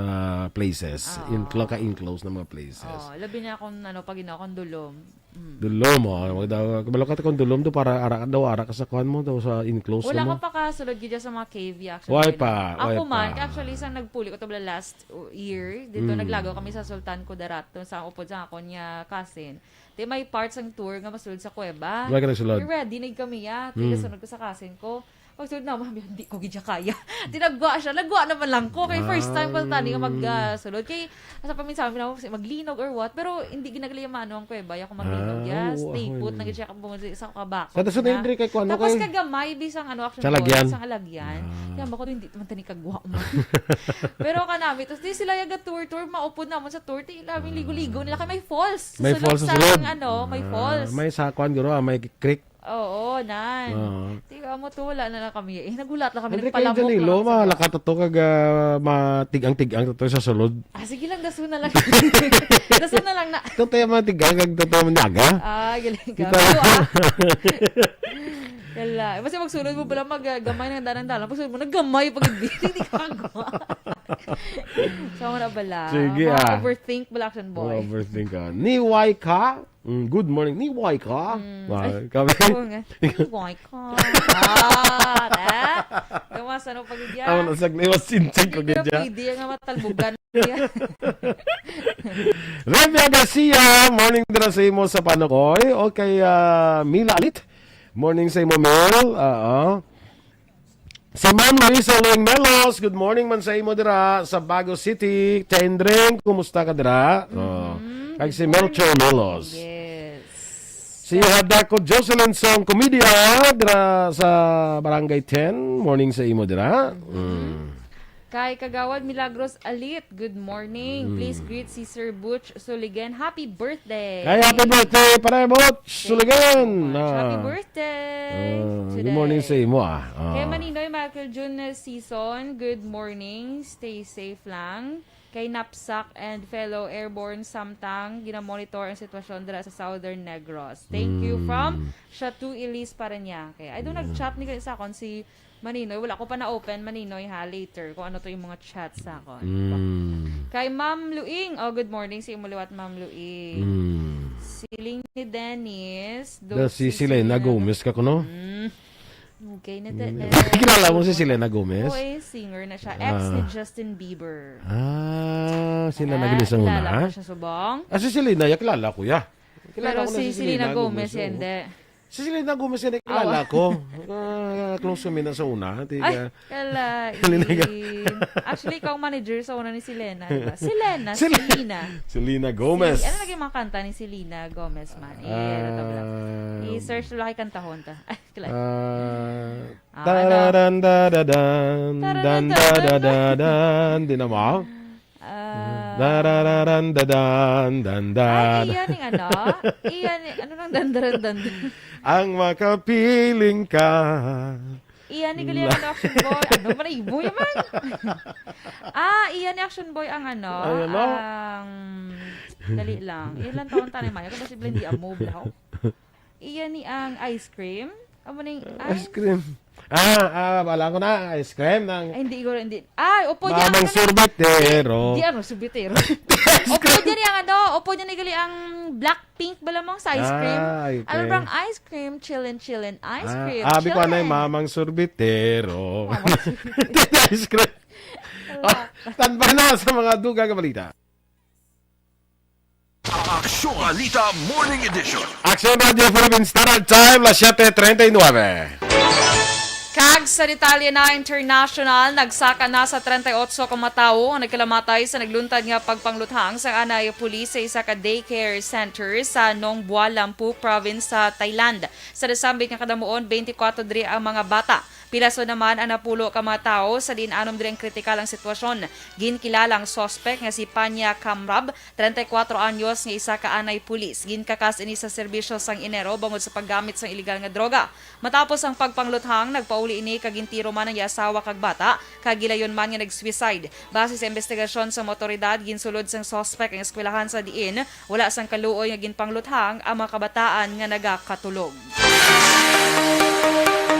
places. Oo. In, ka-enclosed na mga places. Oo, labi na kung ano, pag ino, kung dulom. Mm. Dulom, oh. Wag daw, kabalo ka kung dulom do, para ara daw, ara ka sa kuan mo, daw sa enclosed Wala mo. Ka pa kasulod gid sa mga cave, actually. Why pa? Ako Why man, pa? Actually, isang nagpuli ko to bala last year, dito Mm. naglagaw kami sa Sultan Kudarat, to sa upod sa akon nga cousin. Di may part sang tour nga masulod sa kuweba. Why ka nagsulod? Ready na kami, ya. Di Mm. kasunod ko sa cousin ko. Pagsulod na, "Mami, hindi ko gid siya kaya." Tinagwa siya. Nagwa naman lang ko. Kay first time ko tani nga mag, ah, sulod. Kay, asa pa minsan, sabi na, "Maglinog or what?" Pero hindi ginagali yung mano ang kuweba. Ako maglinog. Ah, yes, oo, stay put na gid siya kabungod sa kabako. Sa dason na, na. Hindi kay kuwan, Tapos kay kagamay, bisang ano, action sa lagyan. Ball, sa lagyan. Ah. Kaya bako, hindi man tani kagwa mo. Pero kanami, tapos di sila yaga tour-tour, maupod naman sa tour, ti, labing ligo-ligo nila. Kay may falls. May falls sa sulod. Ano, may falls. Ah, may sa kuwan, guro, ah, may creek. Oo, nan. Oo. Tiga mo to, wala na lang kami. Eh, nagulat lang kami, Andre, kayo nagpalamok dyan, lang Ilo, kami sa mga lakat to kag, ah, matigang-tigang to sa sulod. Ah, sige lang, daso na lang. Daso na lang na. Ito tayo mga tigang, kag ito tayo manyaga. Ah, galing ka. Ito. Ito, ah. Wala. Basta magsulod mo pala, mag, ah, gamay ng danan-danan. Pagsulod mo, naggamay pag hindi, hindi ka kagwa. So, wala bala. Sige, ah. Overthink bala, action boy. Overthink, ah. Ni Wai ka? Mm, good morning. Ni Wai ka? Mm. Ah, ay, kami. Oo nga. Ni Wai ka? Ah, ta? Gawas, ano, pag-igya? Ang nasag na iwas sinting ko Hindi na gidya. Pwede nga matalbugan. Revia Garcia, morning dira sa imo sa Panukoy. Okay, ah, Mila Alit. Morning sa imo, Mel. Oo. Si Ma'am Luisa Loing Melos, good morning man sa imo dira sa Bago City. Tendreng, kumusta ka dira? Oh. Mm-hmm. Kag si Good morning. Melchor Melos. Yes. Si Hadako Jocelyn Song Comedia dira sa Barangay ten. Morning sa imo dira. Mm-hmm. Mm. Kay Kagawad Milagros Alit, good morning. Mm. Please greet si Sir Butch Suligen. Happy birthday. Kay happy birthday, Pare Butch Suligen. Thank you so much. Ah. Happy birthday Ah, today. Good morning sa imo, ah. Ah. Kay Maninoy Michael Jun Season, good morning. Stay safe lang. Kay Napsak and fellow airborne samtang ginamonitor ang sitwasyon dira sa Southern Negros. Thank you. Mm. From Shatu Elise Parañaque. I do Mm. nag-chat ni gali sa akon si Maninoy. Wala ko pa na-open, Maninoy, ha, later, kung ano to yung mga chat sa akon. Mm. Kay Ma'am Luing. Oh, good morning sa imo liwat, Ma'am Luing. Mm. Siling ni Dennis, The, si Dulce Selena Selena. Gomez ka kuno? Mm. Okay na, Mm. Dennis. Kilala mo si Selena Gomez? Oo, eh, singer na siya. Ex ni Ah. Justin Bieber. Ah, sila Ah, naglisang kilala una? Ko siya subong. Ah, si Selena, ya, kilala ko, ya. Kilala Pero ko na si si Selena Selena Gomez, Gomez, oo. Hindi. Si Selena Gomez, hindi kilala Awa. Ko. Ah, close kami na sa una. Ti-, Ay, ah, kala, Selena Ga- i-, actually, ikaw ang manager sa una ni Selena, di ba? Selena, Sel-, Selena. Selena Gomez. Si-, ano lagi mga kanta ni Selena Gomez man? Eh, ano to, bla-, Ah. I-search lang kay kantahon ta. Ay, kala. Ah, Ah, ano? Tararan, dadadan, Tararan, dan, dadadan. Dadadan. Di na mo? Ah. Darararan, dadan, dan, Ay, dan. Iya ni ano? Iya ni, ano nang dandaran, dandan? Ang makapiling ka. Iya ni gali ang La- ano, Action Boy. Ano man, ibo naman? Ah, iya ni Action Boy ang ano, Ang ano? ang, dali lang. Ilan taon tayo, Maya? Kung posible, hindi amo, bro. Iya ni ang ice cream. Amo ning, Ah, ay. Ice cream. Ah, ah, wala ko na. Ice cream ng Ay, hindi, siguro, hindi. Ay, upo niya Mamang ang ano, Sorbetero. Di, ano, sorbetero. Ice Upo cream. Niya ni ang ano, upo niya ni gali ang Blackpink bala mong sa ice cream. Ah, okay. Ano bang ice cream? Chillin', chillin', ice Ah, cream. Abi ko anay, Chillin'. Mamang Sorbetero. Mamang Sorbetero. Ice cream. Wala. Ah, tanbay na sa mga dugang nga balita. Aksyon Balita Morning Edition. Aksyon Radio Philippines Standard Time, las siete treinta y nueve. Kag sa detalye na international, nagsaka na sa treinta y ocho ka mga tawo ang nagkalamatay sa nagluntad nga pagpangluthang sang anay pulis sa isa ka daycare center sa Nongbua Lamphu Province sa Thailand. Sa nasambit nga kadamuon, twenty-four diri ang mga bata. Pilason naman ang napulo ka mga tawo sa diin anom diri ang kritikal ang sitwasyon. Ginkilala ang suspect nga si Panya Kamrab, treinta y cuatro anyos, nga isa ka anay pulis. Ginkakas ini sa serbisyo sang Enero bangod sa paggamit sang iligal nga droga. Matapos ang pagpangluthang, nagpauli ini kag gintiro man ang iya asawa kag bata, kag gilayon man nga nag-suicide. Base sa investigasyon sang mga awtoridad, ginsulod sang suspect ang eskwelahan sa diin wala sang kaluoy nga ginpangluthang ang mga kabataan nga nagakatulog.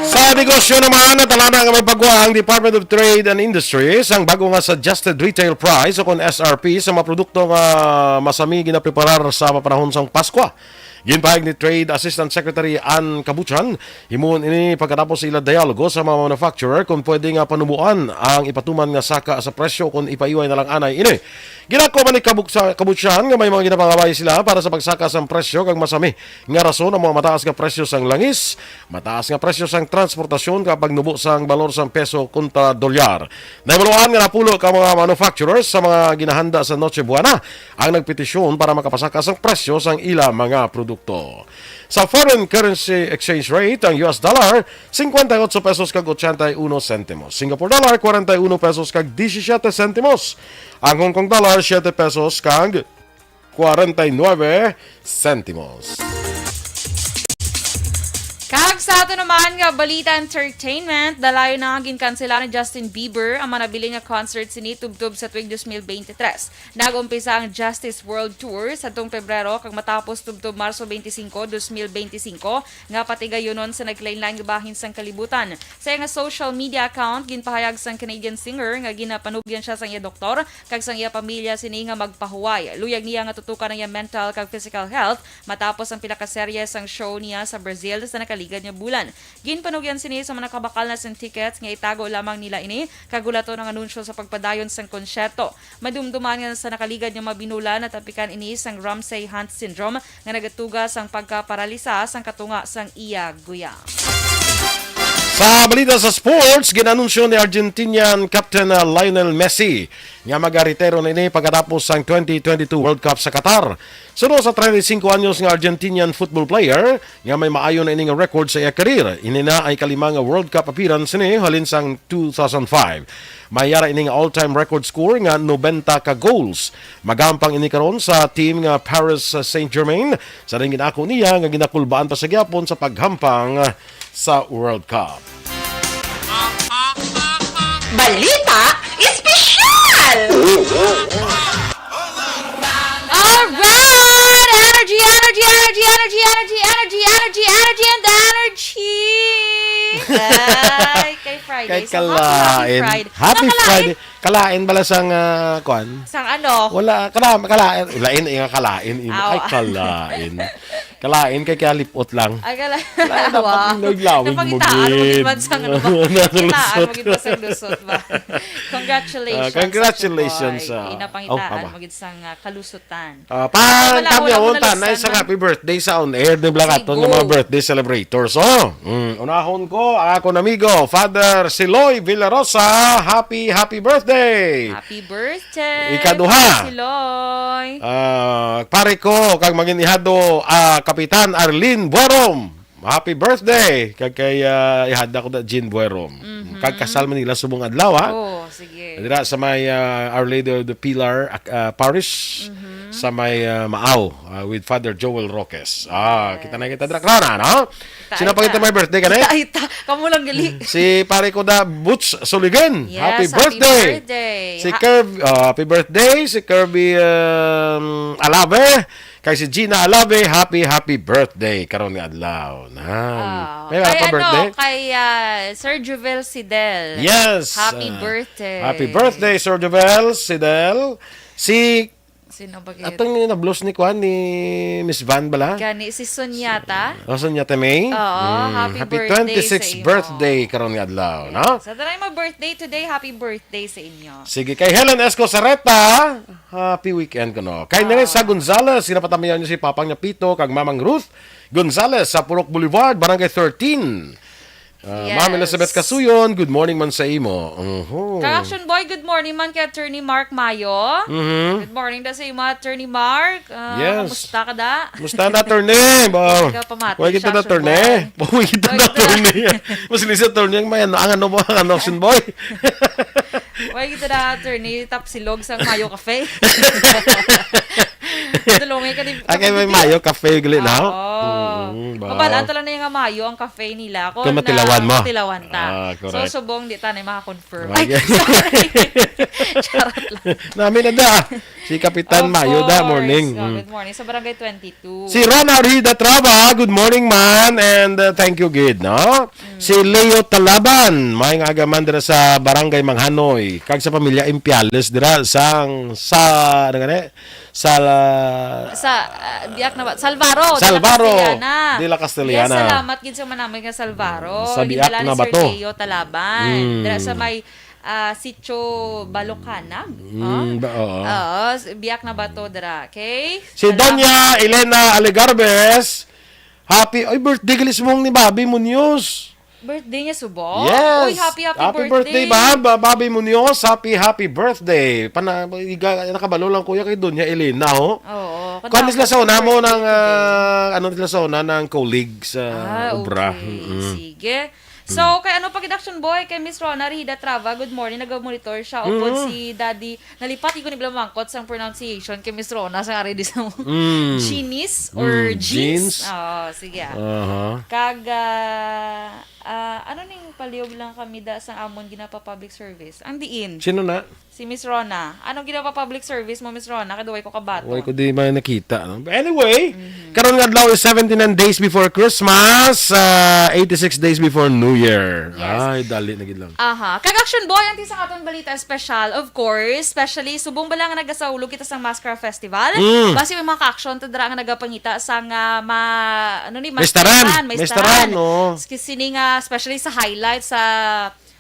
Sa negosyo naman, natalana nga magpagwa ang Department of Trade and Industry sang bago nga suggested retail price o kon S R P sa mga produkto nga masami ginapreparar sa mapanahon sang Paskwa. Ginpahayag ni Trade Assistant Secretary Ann Kabuchan, himuon ini pagkatapos sa ila dialogo sa mga manufacturer kung pwede nga panuboan ang ipatuman nga saka sa presyo kung ipaiway na lang anay ini. Ginako man ni Kabuk-, sa Kabuchan nga may mga ginapangabay sila para sa pagsaka sang presyo kag masami nga rason ang mga mataas nga presyo sang langis, mataas nga presyo sang transportasyon kag pagnubo sang balor sang peso kontra dolyar. Nahibaluan nga napulo ka mga manufacturers sa mga ginahanda sa Noche Buena ang nagpetisyon para makapasaka sang presyo sang ila mga produkto. Sa foreign currency exchange rate, ang U S dollar, cincuenta y ocho pesos kag ochenta y uno sentimos. Singapore dollar, cuarenta y uno pesos kag diecisiete sentimos. Ang Hong Kong dollar, siete pesos kag cuarenta y nueve sentimos. Kag sa ato naman nga balita entertainment, dalayo na nga ginkansela ni Justin Bieber ang manabilin nga concert sini tubtob sa tuig dos mil beintitrés. Nag-umpisa ang Justice World Tour sadtong Pebrero kag matapos tubtob Marso twenty-five, dos mil beintisinko, nga patigayunon sa nagkalainlain nga bahin sang kalibutan. Sa iya nga social media account, ginpahayag sang Canadian singer nga ginapanugyan siya sang iya doktor kag sang iya pamilya sini nga magpahuway. Luyag niya nga tutukan ang iya mental kag physical health matapos ang pila ka serye sang show niya sa Brazil sa nakaligad nga bulan. Ginpanugyan sini sa mga nakabakal na sing tickets nga itago lamang nila ini kag hulaton ang anunsyo sa pagpadayon sang konsyerto. Madumduman nga sa nakaligad nga mga binulan natapikan ini sang Ramsay Hunt syndrome nga nagatuga sang pagkaparalisa sang katunga sang iya guya. Sa balita sa sports, ginanunsyo ni Argentinian Captain, uh, Lionel Messi nga magaretiro na ini pagkatapos sang twenty twenty-two World Cup sa Qatar. Suno sa treinta y cinco anyos nga Argentinian football player nga may maayo na ini nga record sa iya career, ini na ang ikalima nga World Cup appearance ni halin sang two thousand five. May ara ini nga all-time record score nga nobenta ka goals. Magampang ini karon sa team nga Paris Saint-Germain. Sa ring ginako niya nga ginakulbaan pa sa gyapon sa paghampang sa World Cup. Balita Espesyal! Alright! Energy, energy, energy, energy, energy, energy, energy, energy, and energy! Ay, kay Friday. Kay So, happy, happy kalain. Friday. Happy Nakalain. Friday. Kalain bala sang, ah, kwan? Sang ano? Wala, kala-, kalain. Lain, eh, nga kalain. Im-, Aw. Ay, kalain. Kalain kay kaya lipot lang. Ay, kala-, Kalain dapat Awa. yung naglawig mo Napangitaan mo gid. gid man sang ano ba? Nalusot. Kitaan mo gid man sang lusot ba? Congratulations, Ah, congratulations, Suki Boy. ah. Inapangitaan Oh, haba. mo gid sang, ah, kalusutan. Ah, Ay, pang wala, kami wala, wala, unta na wala, isang man. happy birthday sa on air, di bala katon nga mga Sigo. birthday celebrators. Oh, mm, unahon ko, ang akon amigo, Father Siloy Villarosa, happy, happy birthday! Happy birthday, Ikaduha. Siloy! Ah, pare ko, kag mangin ihado, ah, Kapitan Arlene Buerom. Happy birthday! Kag kay, ah, ihada ko na Jean Buerom. Mhm. Kag kasal man nila subong adlaw, ha? Oh, sige. Dira sa may, ah, Our Lady of the Pilar, ah, Parish, Mhm. sa may, ah, Maaw, ah, with Father Joel Roques. Ah, Yes. kita na kita dira. Klaro na, no? Kita, Sino pa kita. kita may birthday ka na? Kita, kita. Kamu lang gali. Si pare ko da Butch Soligan. Yes, Happy happy birthday. birthday. Si Ha- Kirby, ah, happy birthday. Si Kirby, um, Alave. Kay si Gina Alave, happy, happy birthday karon nga adlaw. Na. Ah, May kay mga ano, birthday? kay, ah, Sir Juvel Sidel. Yes. Happy Ah, birthday. happy birthday, Sir Juvel Sidel. Si Sino ba gid? Atong ni nablos ni kuan ni Miss Van bala? Gani si Sunyata. Oh, Sunyata May. Oo, Mm, happy happy birthday twenty-six sa imo. birthday karon nga adlaw, no? Sa tanan mo birthday today, happy birthday sa inyo. Sige, kay Helen Esco Sareta, happy weekend ko, no? Kay Ah. Nerissa Gonzalez, ginapatamayan niyo si Papang niya Pito, kag Mamang Ruth Gonzalez sa Purok Boulevard, Barangay thirteen. Ah, Ma'am Yes. Elizabeth Casuyon, good morning man sa imo. Uhu. Kang Action Boy, good morning man kay Attorney Mark Mayo. Mhm. Good morning da sa imo, Attorney Mark. Ah, Yes. kamusta ka da? Musta na, Attorney? Ba, Hindi ka pamati, wala kita na, Action Attorney. Boy. Wala kita Wala na, kita. Attorney. Mas lisa, Attorney, ang may ano, ang ano ba, ang Action Boy? Wala kita na, Attorney. Tap silog sang Mayo Cafe. Tulungi ka din. Ah, kay may Mayo Cafe, gali, no? Ah, oo. Mm, ba? Mabalaan ta lang na yung Mayo ang cafe nila. Kung Kung matilawan na mo. matilawan ta. Ah, So, correct. subong di ta na maka-confirm. Ay, Ay, sorry. Charot lang. Nami na da. Si Kapitan Of Mayo da, course. morning. Oh, Mm. good morning. Sa Barangay twenty-two. Si Ron Arhida Traba, good morning, man. And, uh, thank you, gid, no? Mm. Si Leo Talaban, may nga agaman dira sa Barangay Manghanoy. Kag sa pamilya Impiales dira sang, sa, ano gani? Sa, Sa, ah, biak na ba? Salvaro, de la Salvaro, Castellana. de la Castellana. Yes, salamat gid sa manamay nga Salvaro. Sa biak Ginadala na ni ba Sir to? Leo Talaban. Mm. Dira sa may, ah, Sitio Balocanag. Mm, Oh. ba, oo. Oo, s-, biak na ba to, dira? Okay? Si Salamat. Doña Elena Alegarbes, happy, ay, birthday gali subong ni Bobby Munoz. Birthday niya subong? Yes. Uy, happy, happy Happy birthday, birthday. Bob. Bobby Munoz, happy, happy birthday. Pana, iga, nakabalo lang, kuya, kay Doña Elena, ho. Oo. Kuwan, Kadamo sila sa una mo birthday ng, today. ah, ano sila sa una ng colleague sa Ah, obra. okay. Mm-mm. Sige. So, Mm. kay ano pa gid, Action Boy, kay Miss Rona Rida Trava, good morning, nag-monitor siya. Upod Mm. si Daddy, nalipat ko ni bala mangkot sang pronunciation kay Miss Rona, sa nga ready sa mo. Mm. Jeans or Mm, jeans? jeans. Oo, sige, ah. Aha. Kag, ah, ah, ano ning palihog lang kami da sang amon ginapa-public service? Ang diin? Sino na? Si Miss Rona. Anong ginapa-public service mo, Miss Rona? Kay duway ko kabato. Way ko di may nakita, no? But anyway, Mhm. karon nga adlaw is seventy-nine days before Christmas, ah, eighty-six days before New Year. Yes. Ay, dali na gid lang. Aha. Kag Action Boy, ang isa nga aton balita special, of course, especially subong bala nga nagasaulog kita sa Maskara Festival. Mm. Basi may mga ka-action to dira nga nagapangita sa nga ma-, ano ni, Mistaran. Mistaran, Mistaran. Mistaran, oo. Sini nga, especially sa highlight sa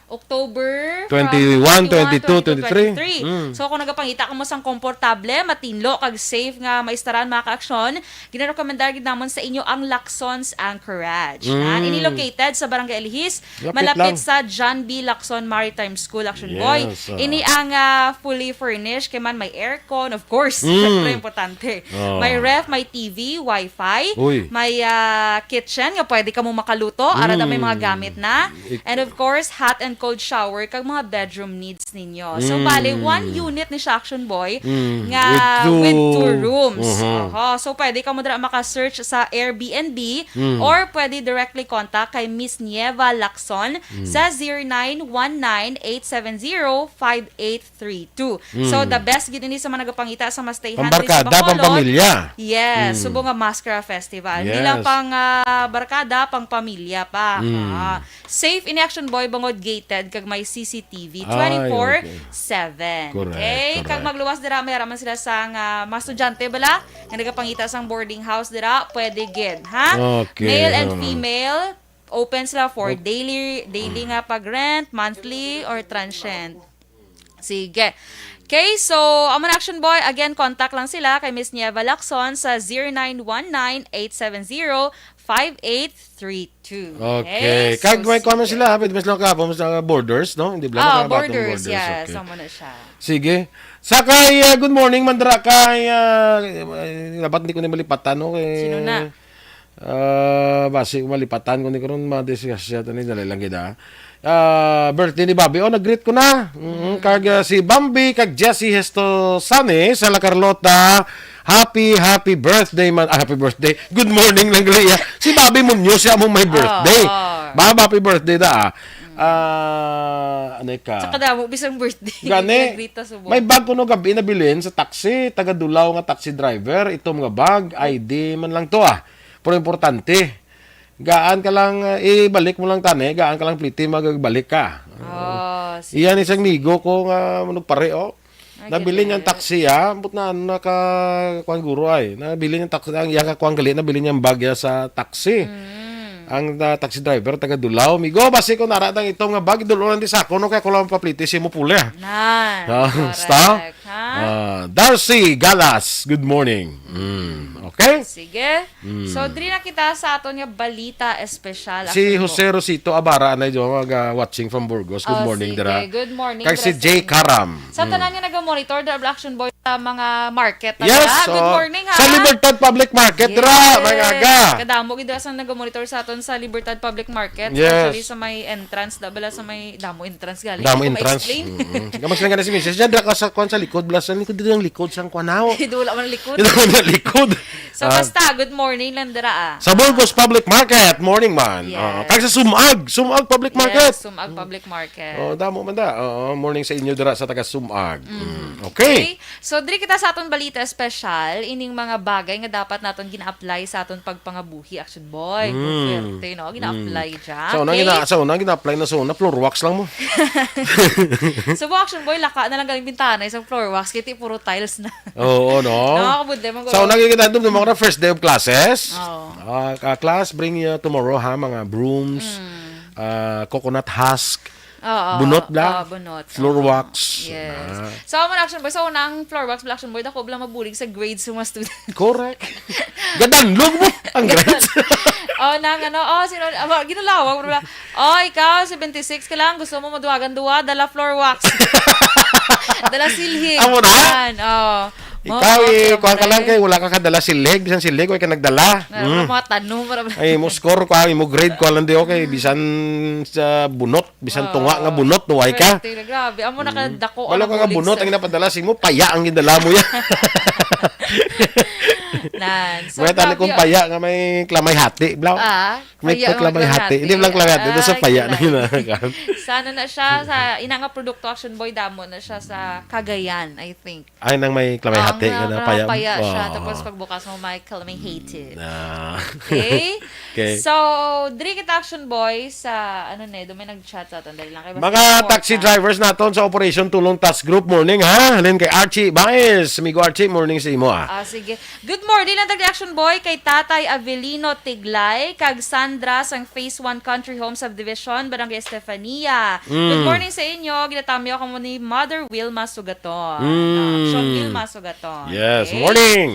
October, from Twenty-one, twenty-one, twenty-two, twenty-two, twenty-three. twenty-three. Mm. So, kung nagapangita kamo sang komportable, matinlo, kag safe nga maistaran, mga ka-action, ginarekomendar gid namon sa inyo ang Lacson's Anchorage. Mm. Ah, ini located sa Barangay Alihis, Lapit malapit lang. sa John B. Lacson Maritime School, Action Boy. Yes, ah. Ini ang, ah, fully furnished, kay man may aircon, of course. Mm. Siyempre, importante. Oh. May ref, may T V, wifi, Uy. may, ah, kitchen nga pwede kamo makaluto, ara na may mga Mm. gamit na. Ik- And of course, hot and cold shower kag mga bedroom needs ninyo. So, Mm. bali, one unit ni siya, Action Boy, Mm. nga With two with two rooms. Uh-huh. Oho. So, pwede kamo dira maka-search sa Airbnb Mm. or pwede directly contact kay Miss Nieva Lacson Mm. sa zero nine one nine eight seven zero five eight three two. Mm. So, the best gid ini sa mga nagapangita sa mastayhan diri sa Pambarkada, Bacolod. pampamilya. Yes, Mm. subong nga Maskara Festival. Hindi lang Yes. pang, ah, barkada, pang pamilya pa. Mm. Ah, safe ini, Action Boy, bangod gated kag may C C T V Ay, twenty-four seven. okay. Correct, Okay? Kag correct. magluwas dira, may araman sila sa nga mga estudyante bala nga nagapangita sang boarding house dira, pwede gid, ha? Okay, Male and oo. female, open sila for Op- daily, daily Mm. nga pag-rent, monthly, or transient. Sige. Okay, so, amo na, Action Boy. Again, contact lang sila kay Miss Nieva Lacson sa zero nine one nine eight seven zero five eight three two. Okay. Okay, Kag so, may comment sige. sila, ha? Pwede mas lang kahapon, mas lang borders, no? Hindi bala Ah, makabatong borders, borders. yes. Okay. Amo na siya. Sige. Sa kay, ah, good morning, mandra kay, ah, eh, dapat hindi ko na malipatan, no? Kay, Sino na? Ah, basi ko malipatan ko ni karon, madisgrasya to ni, dali lang gid, ah. Ah, birthday ni Bobby. Oh, nag-greet ko na. Mm, Mm. kag, ah, si Bambi, kag Jessie Hestosane sa La Carlota. Happy, happy birthday, man. Ah, happy birthday. Good morning lang, Leah. Si Bobby Munoz, siya mo may birthday. Oo. Ba, happy birthday da, ah. Mm. Ah, ano ka? Sa kadamo, bisang birthday. Gani, Nag-greet ta subong. may bag ko no gabi nabilin sa taxi. Taga Dulao nga taxi driver. Itom nga bag, I D man lang to, ah. Pero importante, gaan ka lang, eh, ibalik mo lang tani, gaan ka lang pliti, magbalik ka. Oh, sige. Iyan isang migo ko nga manugpare, oh. Ay, Nabilin ganda. niyang taxi, ah. Ambot na, ano, naka, kuwan, guro, ay. Nabilin niyang taxi, ang iya ka kuwan gali, nabilin niyang bag ya sa taxi. Mm. Ang, ah, taxi driver, taga Dulao. Migo, basi ko nara tang itom nga bag, dulo lang di sa ako, no, kaya ko lang papliti, si mo puli, ah. Nan, Ah, correct, sta? ha? Ah, Darcy Galas, good morning. Mm, okay? Sige. Mm. So, diri na kita sa aton nga balita espesyal. Si Action Jose Boy. Rosito Abara, anay jo, mag, ah, watching from Burgos. Good Oh, morning, sige. dira. Good morning, Kag si dira sa Jay inyo. Karam. Sa Mm. tanan nga naga-monitor, Double Action Boy, sa mga market, Yes, dira. Good oh. morning, ha? Sa Libertad Public Market, dira, Yes. mga aga. Kadamo gid sa naga-monitor sa aton sa Libertad Public Market, Yes. especially sa may entrance, da bala sa may damo entrance gali. Damo Hindi ko entrance. ma-explain. Mm-mm. Sige, mas lang ka na si Misis. Diyan, dira ka sa kwan sa likod, bala sa likod, dito yung likod, sang kwan, aw. Dito wala man likod. Dito wala likod. So, Ah. basta, good morning lang dira, ah. Sa Burgos Public Market, morning man. Yes. Ah, kag sa Sumag, Sumag Public Yes, Market. Sumag Public Market. Oh, damo man da. Oo, morning sa inyo dira sa taga Sumag. Mag. Mm, okay. Okay. So, diri kita sa aton balita espesyal, ining mga bagay nga dapat naton gina-apply sa aton pagpangabuhi, Action Boy. Mm. Swerte, no? Gina-apply dyan. Sa una, Okay? gina-, sa una, gina-apply na sa una, floor wax lang mo. So, mo, Action Boy, laka na lang galing bintana, isang floor wax, kaya puro tiles na. Oo, no? Nakakabudlay man, Sa una, guro. gina-, gina-, mga first day of classes. Oo. Ah, ka-, class, bring, uh, tomorrow, ha, mga brooms, Mm. ah, coconut husk, Oo, bunot bla? oo, bunot. Floor Oo. wax. Yes. Ah. So, amo na, Action Boy. So, unang floor wax bla, Action Boy, dako bla mabulig sa grades sa mga student. Correct. Gadanlog mo ang grades. Oh, nang ano, oh, sino, amo, ginalawag mo bla. Oh, ikaw, seventy-six ka lang, gusto mo maduwagan duwa, dala floor wax. Dala silhig. Amo na? Yan, oh. Ikaw, Mga eh, kuha ka lang siyempre. kay wala ka kadala silhig, bisan silhig, wala ka nagdala. Ano, Mm. mga tanong, para Ay, mo score ko, ay, mo grade ko lang di, okay, bisan sa bunot, bisan Oo. tunga nga bunot, no, ay ka. Ay, tira, grabe. Amo na Mm. kadako Wala ang ka nga bulig bunot sa ang ginapadala sa imo, paya ang gindala mo yan. Nan, so, May tali grabe kong ang paya nga may klamay hati, bla. Ah, May paya ang klamay klamay hati. hati. Hindi lang klamay hati, doon sa Ay, paya na klamay. ginakan. Sana na siya sa, ina nga produkto, Action Boy, damo na siya sa Cagayan, I think. Ay, nang may klamay Ang, hati, ah, nga na paya. paya siya, Oh. tapos pagbukas mo, may klamay hati. Ah. Okay? Okay. So, diri kita, Action Boy, sa, ano na, doon may nag-chat sa atin. Dali lang, kay basta Mga yung taxi kwarta. drivers naton sa Operation Tulong Task Group, morning, ha? Halin kay Archie Baez. Amigo Archie, morning sa imo, ah. Ah, sige. Good morning lang, Action Boy, kay Tatay Avelino Tiglay, kag Sandra sang Phase One Country Home Subdivision, Barangay Estefania. Good Mm. morning sa inyo. Ginatamyo kamo ni Mother Wilma Sugaton. Mm. Ah, Action Wilma Sugaton. Yes, Okay? morning.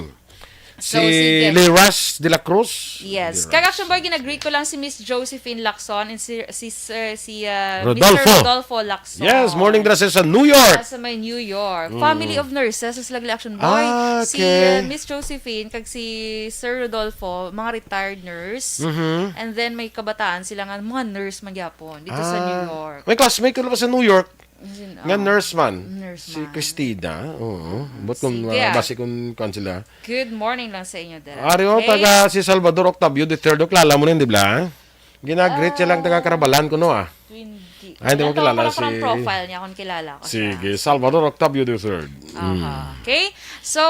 So, Si sige. Liras de la Cruz. Yes. Liras. Kag Action Boy, ginagreet ko lang si Miss Josephine Lacson and si, si Sir, si, uh, Rodolfo. Mister Rodolfo Lacson. Yes, morning dira sa New York. Sa may New York. Mm. Family of nurses, sa sila, Action Boy. Ah, Si, okay. uh, Miss Josephine, kag si Sir Rodolfo, mga retired nurse. Mhm. And then, may kabataan sila nga, mga nurse man gyapon, dito sa New Ah, York. may classmate ko na sa New York. Yun, Nga oh. nurse man. Nurse Si man. Christina. Oo. But kung, Sige, ah, ah. basi kung kuwan sila. Good morning lang sa inyo, dira. Ari, oh, Okay? taga si Salvador Octavio the third, oh, kilala mo na yun, di ba? Ginagreet siya lang taga Ah, Karabalan kuno, ah. Hindi. Ay, hindi mo Wala, kilala wala ko ng si profile niya kung kilala ko siya. Sige, Salvador Octavio the third. Aha. Mm. Okay? So,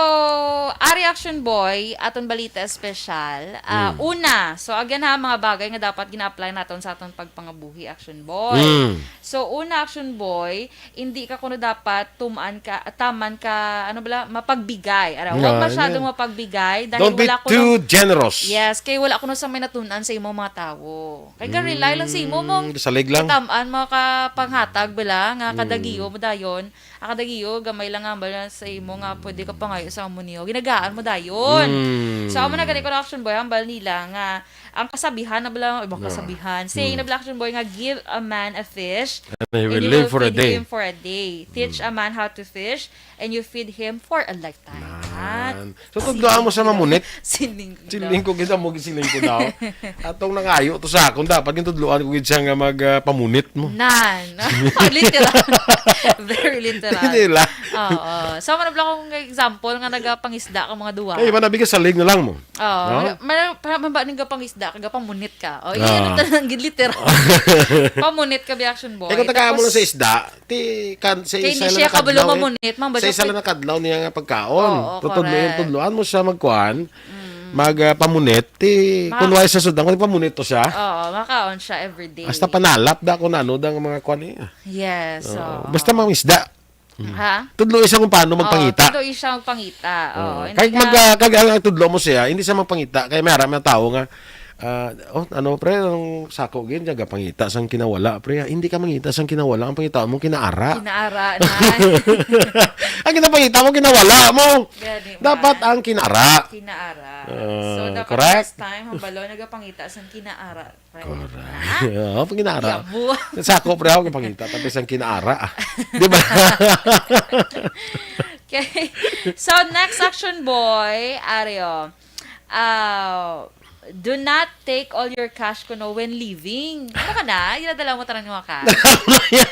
ari, Action Boy, aton balita espesyal. Ah, Mm. una, so again ha, mga bagay nga dapat gina-apply naton sa aton pagpangabuhi, Action Boy. Mm. So, una, Action Boy, hindi ka kuno dapat tuman ka, taman ka, ano bala, mapagbigay. Ara, huwag Nga, masyadong nga. mapagbigay dahil Don't be wala kuno too generous. Yes, kay wala kuno sa may natun-an sa imong mga tawo. Kay ka-rely lang sa imo mong Mm, salig lang. katam-an, mga kapanghatag bala, nga kada Mm. giyo mo dayon, ah, kada giyo, gamay lang nga hambal sa imo nga pwede ka pangayo sa amo niyo. Ginagaan mo dayon. Mm. So, amo na gani ko na, Action Boy, hambal nila nga ang kasabihan na bala, ibang Ah. kasabihan. Saying na Mm. bala, Action Boy, nga, "Give a man a fish, And he and will you live will for a feed day." him for a day. Teach Mm. a man how to fish, and you feed him for a lifetime." Nan. So, Siling tudloan mo sa ko daw. mamunit? Siling ko daw. Siling ko gid mo, siling ko daw. Atong nangayo to sa akon, dapat gintudloan ko gid siya nga mag, ah, pamunit mo. Nan. Literal. Very literal. Hindi lang. Oo. So, ano pala kung example nga nagapangisda ka mga duwa? Kay iba na bigas salig na lang mo. Oo. No? Mara-, mara-, para maba ning gapangisda ka, gapamunit ka. O, Ah. iyan ang tanang gid literal. Pamunit ka, bi, Action Boy. Eh, kung tagaan mo Tapos, lang sa isda, ti, kan, sa kay isa hindi lang siya kabalo nakadlaw, eh. mamunit, ma'am, Sa basta isa pwede lang nakadlaw niya nga pagkaon. Oo, Tutudlo-, correct. tudloan mo siya magkuhan, Mm. mag, ah, pamunit, ti, Maka- kung wala sa sudang, kung pamunit to siya. Oo, makaon siya everyday. Hasta panalap da kung ano da nga mga kuhan, eh. Yes, Oo. oo. Basta mga isda. Mm. Ha? Tudlo siya kung paano Oo, magpangita. tudlo siya magpangita. Oo, Oo. hindi Kag ka mag-, ah, kag ang, ang tudlo mo siya, hindi siya magpangita. Kay may harap na tao nga, ah, "Oh, ano, pre, ang sako gid, gapangita sang kinawala, pre." Hindi ka mangita sang kinawala. Ang pangita mo, kinaara. Kinaara na. Ang kinapangita mo, kinawala mo. Gani Dapat man. ang kinaara. Kinaara. Ah, So, dapat correct. next time, hambalo, nagapangita sang kinaara. Correct. Ha? Oo, pag inaara. Yabo. Sa ako, pre, ako pangita, tapos ang kinaara, ah. Di ba? Okay. So, next, Action Boy, Ario. Ah, Do not take all your cash kuno when leaving. Ano ka na? Ginadala mo tanan nga cash.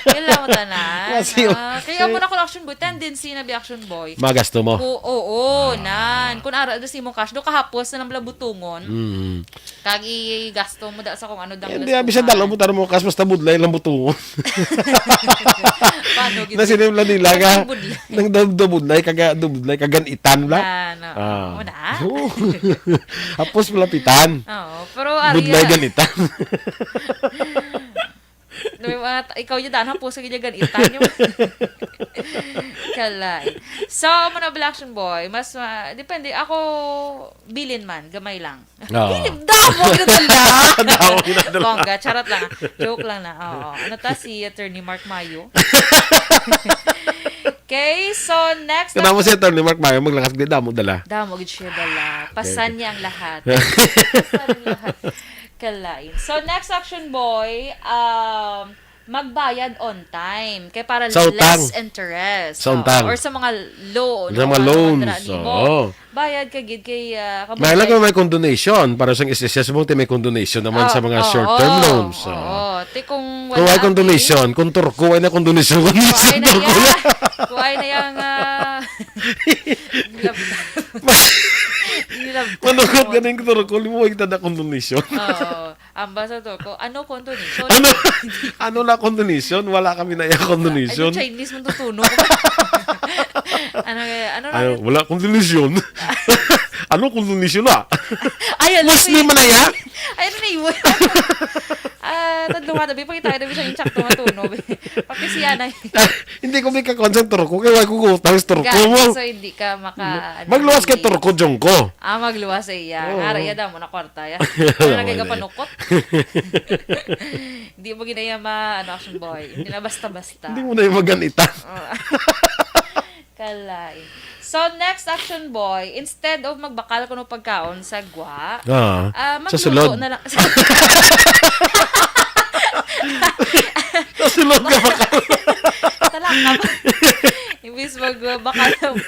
Ginadala mo tanan. Kasi, ah, kaya mo na ko, Action Boy. Tendency na bi, Action Boy. Magasto mo? Oo, oo, nan. Kung ara, das imong cash, do kahapos na lang bala butungon. Mm. Kag igasto mo da sa kung ano dang. Hindi, bisan dala mo tanan mo cash, basta budlay lang butungon. Paano gid? Nasinim lang nila ka. Nang budlay. Nang dub-, dubudlay, kaga-, dubudlay, kaganitan la. Na, no. Ah. Una? Oo. Hapos malapitan. Oo, pero budlay ariya. Ganitan. No, may mga ta-, ikaw yun, daan, hapos sa ganyan ganitan yung kalay. So, amo na, Black Action Boy, mas, ah, depende. Ako, bilin man, gamay lang. Oo. Damo, ginadala. Damo, ginadala. Bongga, charot lang. Joke lang na. Oo. Ano ta si Attorney Mark Mayo? Okay, so next. Kanamo si Attorney Mark Mayo, maglakas gid, damo dala. Damo gid siya dala. Pasan niya ang lahat. Pasan ang lahat. Kalain. So, next, Action Boy, um, magbayad on time. Kay para less interest. Sa utang. Oo, sa utang. Or sa mga loan. Sa mga loans, oo. Bayad ka gid kay, ah, kabuntayan. May condonation. Para sa S S S mo, ti may condonation naman sa mga short-term loans. Oo, oo. Ti kung wala, condonation, kung turko, ay na condonation, kung turko na. Kuha na yang, ah, nilab-, nilab-, manugot ganing turko, di mo kita na condonation. Oo. Amba sa to ko, ano condonation? Ano? Ano na condonation? Wala kami na iya condonation. Ano Chinese mo tutuno? Ano, ano na? Ano, wala condonation. Ano condonation na? Ay, ano Muslim na man na iya? Ay, ano na yun? Ah, tadlo nga, dabi, pakita ka, dabi, sa insakto nga tunog. Pakisiya na yun. Hindi ko may kakonsen turko, kaya wala ko utang sa turko mo. So, hindi ka maka-, ano, magluwas kay turko, Jong ko. Ah, magluwas sa iya. Oo. Ara, iya daw mo na kwarta, ya. Ano na kayo kapanukot? Hindi mo ginaya ma-, ano, Action Boy. Hindi na basta-basta. Hindi mo na yung maganita. Oo. Kalay. So, next, Action Boy, instead of magbakal kuno pagkaon sa gwa, ah, sa sulod na lang. Sa sulod ka bakal. Talaka ba? Imbis magbakal ng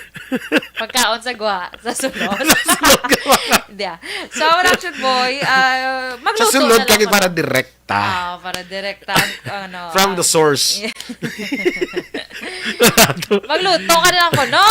pagkaon sa gwa, sa sulod. Sa sulod ka bakal. Hindi, ah. So, wala, Action Boy, ah, magluto na lang. Sa sulod kami para direct. Ta. Ah, para direkta ang, ano, from the source. Magluto ka na lang ko, no?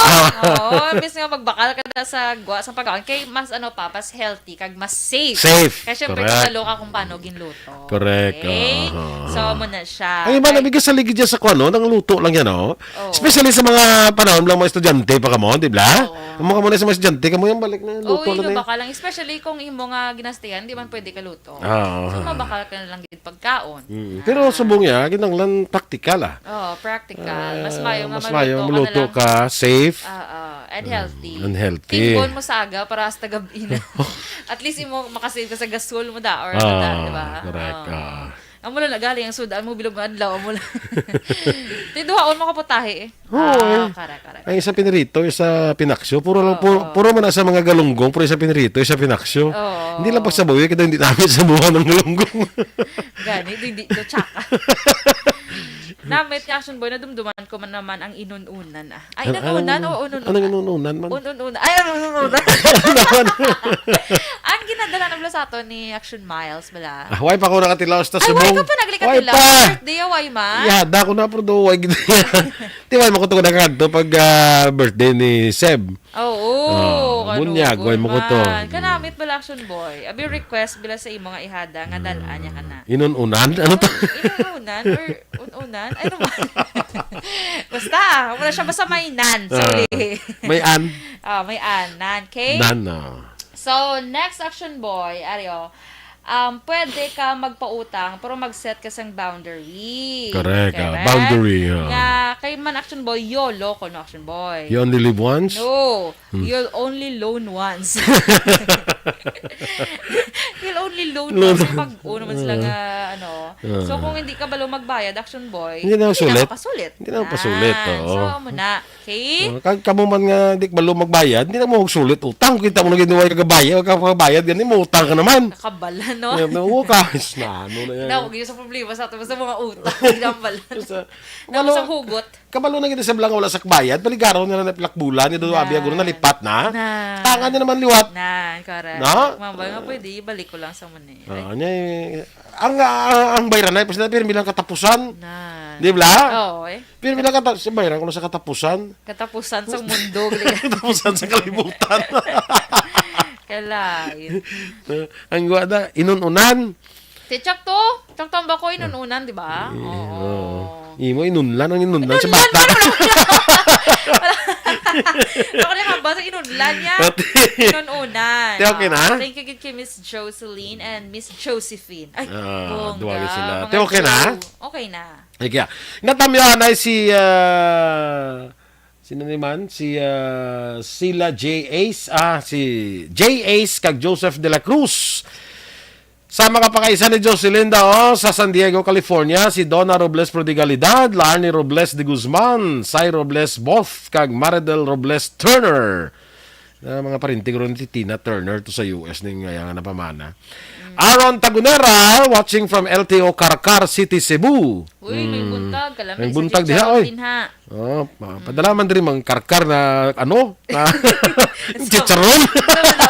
Oo, imbis nga magbakal ka na sa gwa, sa pagkaon, kay mas, ano pa, mas healthy, kag mas safe. Safe. Kaya syempre, kabalo ka kung paano ginluto. Correct. Okay? Aha. So, amo na siya. Ang iba na bigas sa ligid dyan sa kuwan, no? Nangluto lang yan, no? Oo. Especially sa mga panahon lang, mga estudyante pa kamo, di ba? Oo. Ang mga muna sa mga estudyante, kamo yung balik na, luto lang yan. Oo, yung baka lang. Especially kung imo nga ginastihan, di man pwede kaluto. Ah, oo. So, mabakal ka na lang gid pagkaon. Mm. Ah. Pero subong niya, kinahanglan praktikal, ah. Oo, practical. Mas mayo nga mas mayo magluto ka na lang. Magluto ka, safe. Oo, and healthy. Mm, and healthy. Tinggon mo sa aga para hasta gab-i na. At least imo makasave ka sa gasol mo da or ano da, di ba? Ah, correct. Oo. Ah. Amo lang na galing ang sudan mo bilog nga adlaw, amo lang. Tinduhaon mo ka putahe eh. Oo, eh. Ah, correct, correct. Ang isa pinirito, isa pinaksyo. Puro lang, puro, puro man na sa mga galunggong, pero isa pinirito, isa pinaksyo. Oo. Hindi lang pagsabaw, eh, kita hindi namin sabawan ng galunggong. Gani, hindi, hindi, tsaka. Namit ni Action Boy, nadumduman ko man naman ang inununan, ah. Ay, inununan o unununan? Anong inununan man? Unununan. Ay, unununan. Ang ginadala na bala sa ato ni Action Miles bala. Ah, why pa ko nakatilaw sa subong? Ay, why ka pa naglikatilaw? Why pa? Birthday, ah, why man? Yada ko na, pero do, why gid? Di ba, makuto ko na kanto pag, ah, birthday ni Seb? Oo, ah, bunyag, why makuto? Kanamit bala, Action Boy. Abi request bila sa imo nga ihada nga dal-an niya ka na. Inununan? Ano to? Inununan or un-unan? Ay, ano ba? Basta, wala siya. Basta may nan. Ah, sorry. May an. Ah, may an. Nan, okay? Nan, ah. So, next, Action Boy, ari, oh. Um, pwede ka magpautang, pero mag-set ka sang boundary. Correct, ah, boundary, ah. Nga, kay man, Action Boy, yolo ko, no, Action Boy? You only live once? No. Hmm. You'll only loan once. You'll only loan once. May pag-o naman sila nga, ano. Ah. So, kung hindi ka balo magbayad, Action Boy, hindi na masulit. Hindi na mapasulit, oo. So, amo na. Okay? Oh, kag kamo man nga di kabalo magbayad, hindi na mo magsulit utang. Kita mo na gid way kagabayad, kagabayad gani mo utang ka naman. Nakabala, no? Ay, na, oo ka. Is na, ano na yan? Hindi ako gid sa problema sa ato, basta mga utang, hindi na ang balan. Basta, kabalo, sa hugot. Kabalo na gid sa bala nga wala sa kabayad, paligaro na lang na pilak bulan, ni Dodo Abia, guro nalipat na. Na. Tangan na naman liwat. Na, correct. Na? Mabay nga pwede, ibalik ko lang sa Manila. Ah, nya, eh, ang, ang, ang bayran ay, pirmi lang katapusan. Na. Di ba? Oo, eh. Pirmi lang kata-, si bayran ko na sa katapusan. Katapusan sa mundo, gali. Katapusan sa kalibutan. Kalain. Ang guwa na, inun-unan. Ti, tsakto. Tsakto ang bako, inun-unan, di ba? Eh, Oo. oo. Imo, inunlan ang inunlan sa Inunlan bata. pa naman. Ako na yung basa, inunlan niya. Pati. Inun-unan. Ti, okay na? Ah, thank you, good kay Miss Jocelyn and Miss Josephine. Ay, Ah, bongga, duwa gyud sila. mga Ti, okay na? Joe. Okay na. Ay, kaya, natamyahan ay si, ah, sino ni man? Si, ah, sila J Ace, ah, si J Ace kag Joseph de la Cruz. Sa mga pakaisa ni Jocelyn daw sa San Diego, California, si Donna Robles Prodigalidad, Larnie Robles de Guzman, Sai Robles Both, kag Maridel Robles Turner. Na mga parinti ko ron si Tina Turner to sa U S ning nga nga napamana. Aaron Tagunera, watching from L T O Carcar City, Cebu. Uy, may Mm. buntag. Kalami May sa buntag Teacher diha, oy. Robin, ha? Oh, pa-, Mm. padala man diri mang karkar na, ano, na Sa chicharon. Sa mga,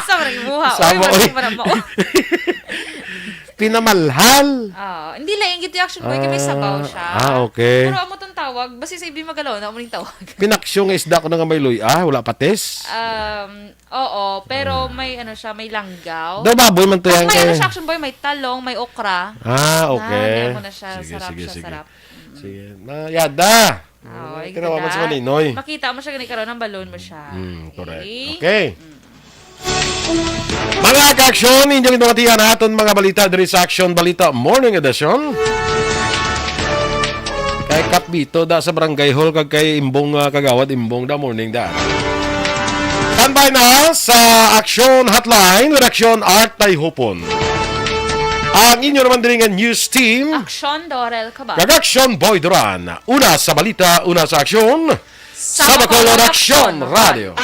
sa mga imuha. Sa Uy, mga, uy. Marami, marami, oh. Pinamalhal. Ah, hindi lang yung gito action boy, kay may sabaw Ah, siya. ah, okay. Pero amo tong tawag, basi sa ibi magalaw na amo ning tawag. Pinaksyo nga isda ko na nga may luy, ah, wala patis. Um, oo, pero Ah. may ano siya, may langgaw. Daw baboy man to Tapos yan may ano kay siya, action boy, may talong, may okra. Ah, okay. Ah, may amo na siya, Sige, sarap sige, siya, sige. sarap. Mm. Sige. Na, yada. Ah, ay, ay, tinawa man sa ganda. Maninoy. Makita mo siya gani karon, ang balon mo siya. Mm, correct. Okay? Okay. Mm. Mga ka-aksyon, inyong ginawatian naton mga balita diri sa Aksyon Balita Morning Edition. Kay Kapbito da sa Barangay Hall kag kay Imbong, ah, Kagawad Imbong da morning da. Standby na sa Aksyon Hotline with Aksyon Art Tayhupon. Ang inyo naman diri nga news team. Aksyon Dorel Cabal. Kag Aksyon Boy Duran. Una sa balita, una sa aksyon. Sa Bacolod Aksyon Radio.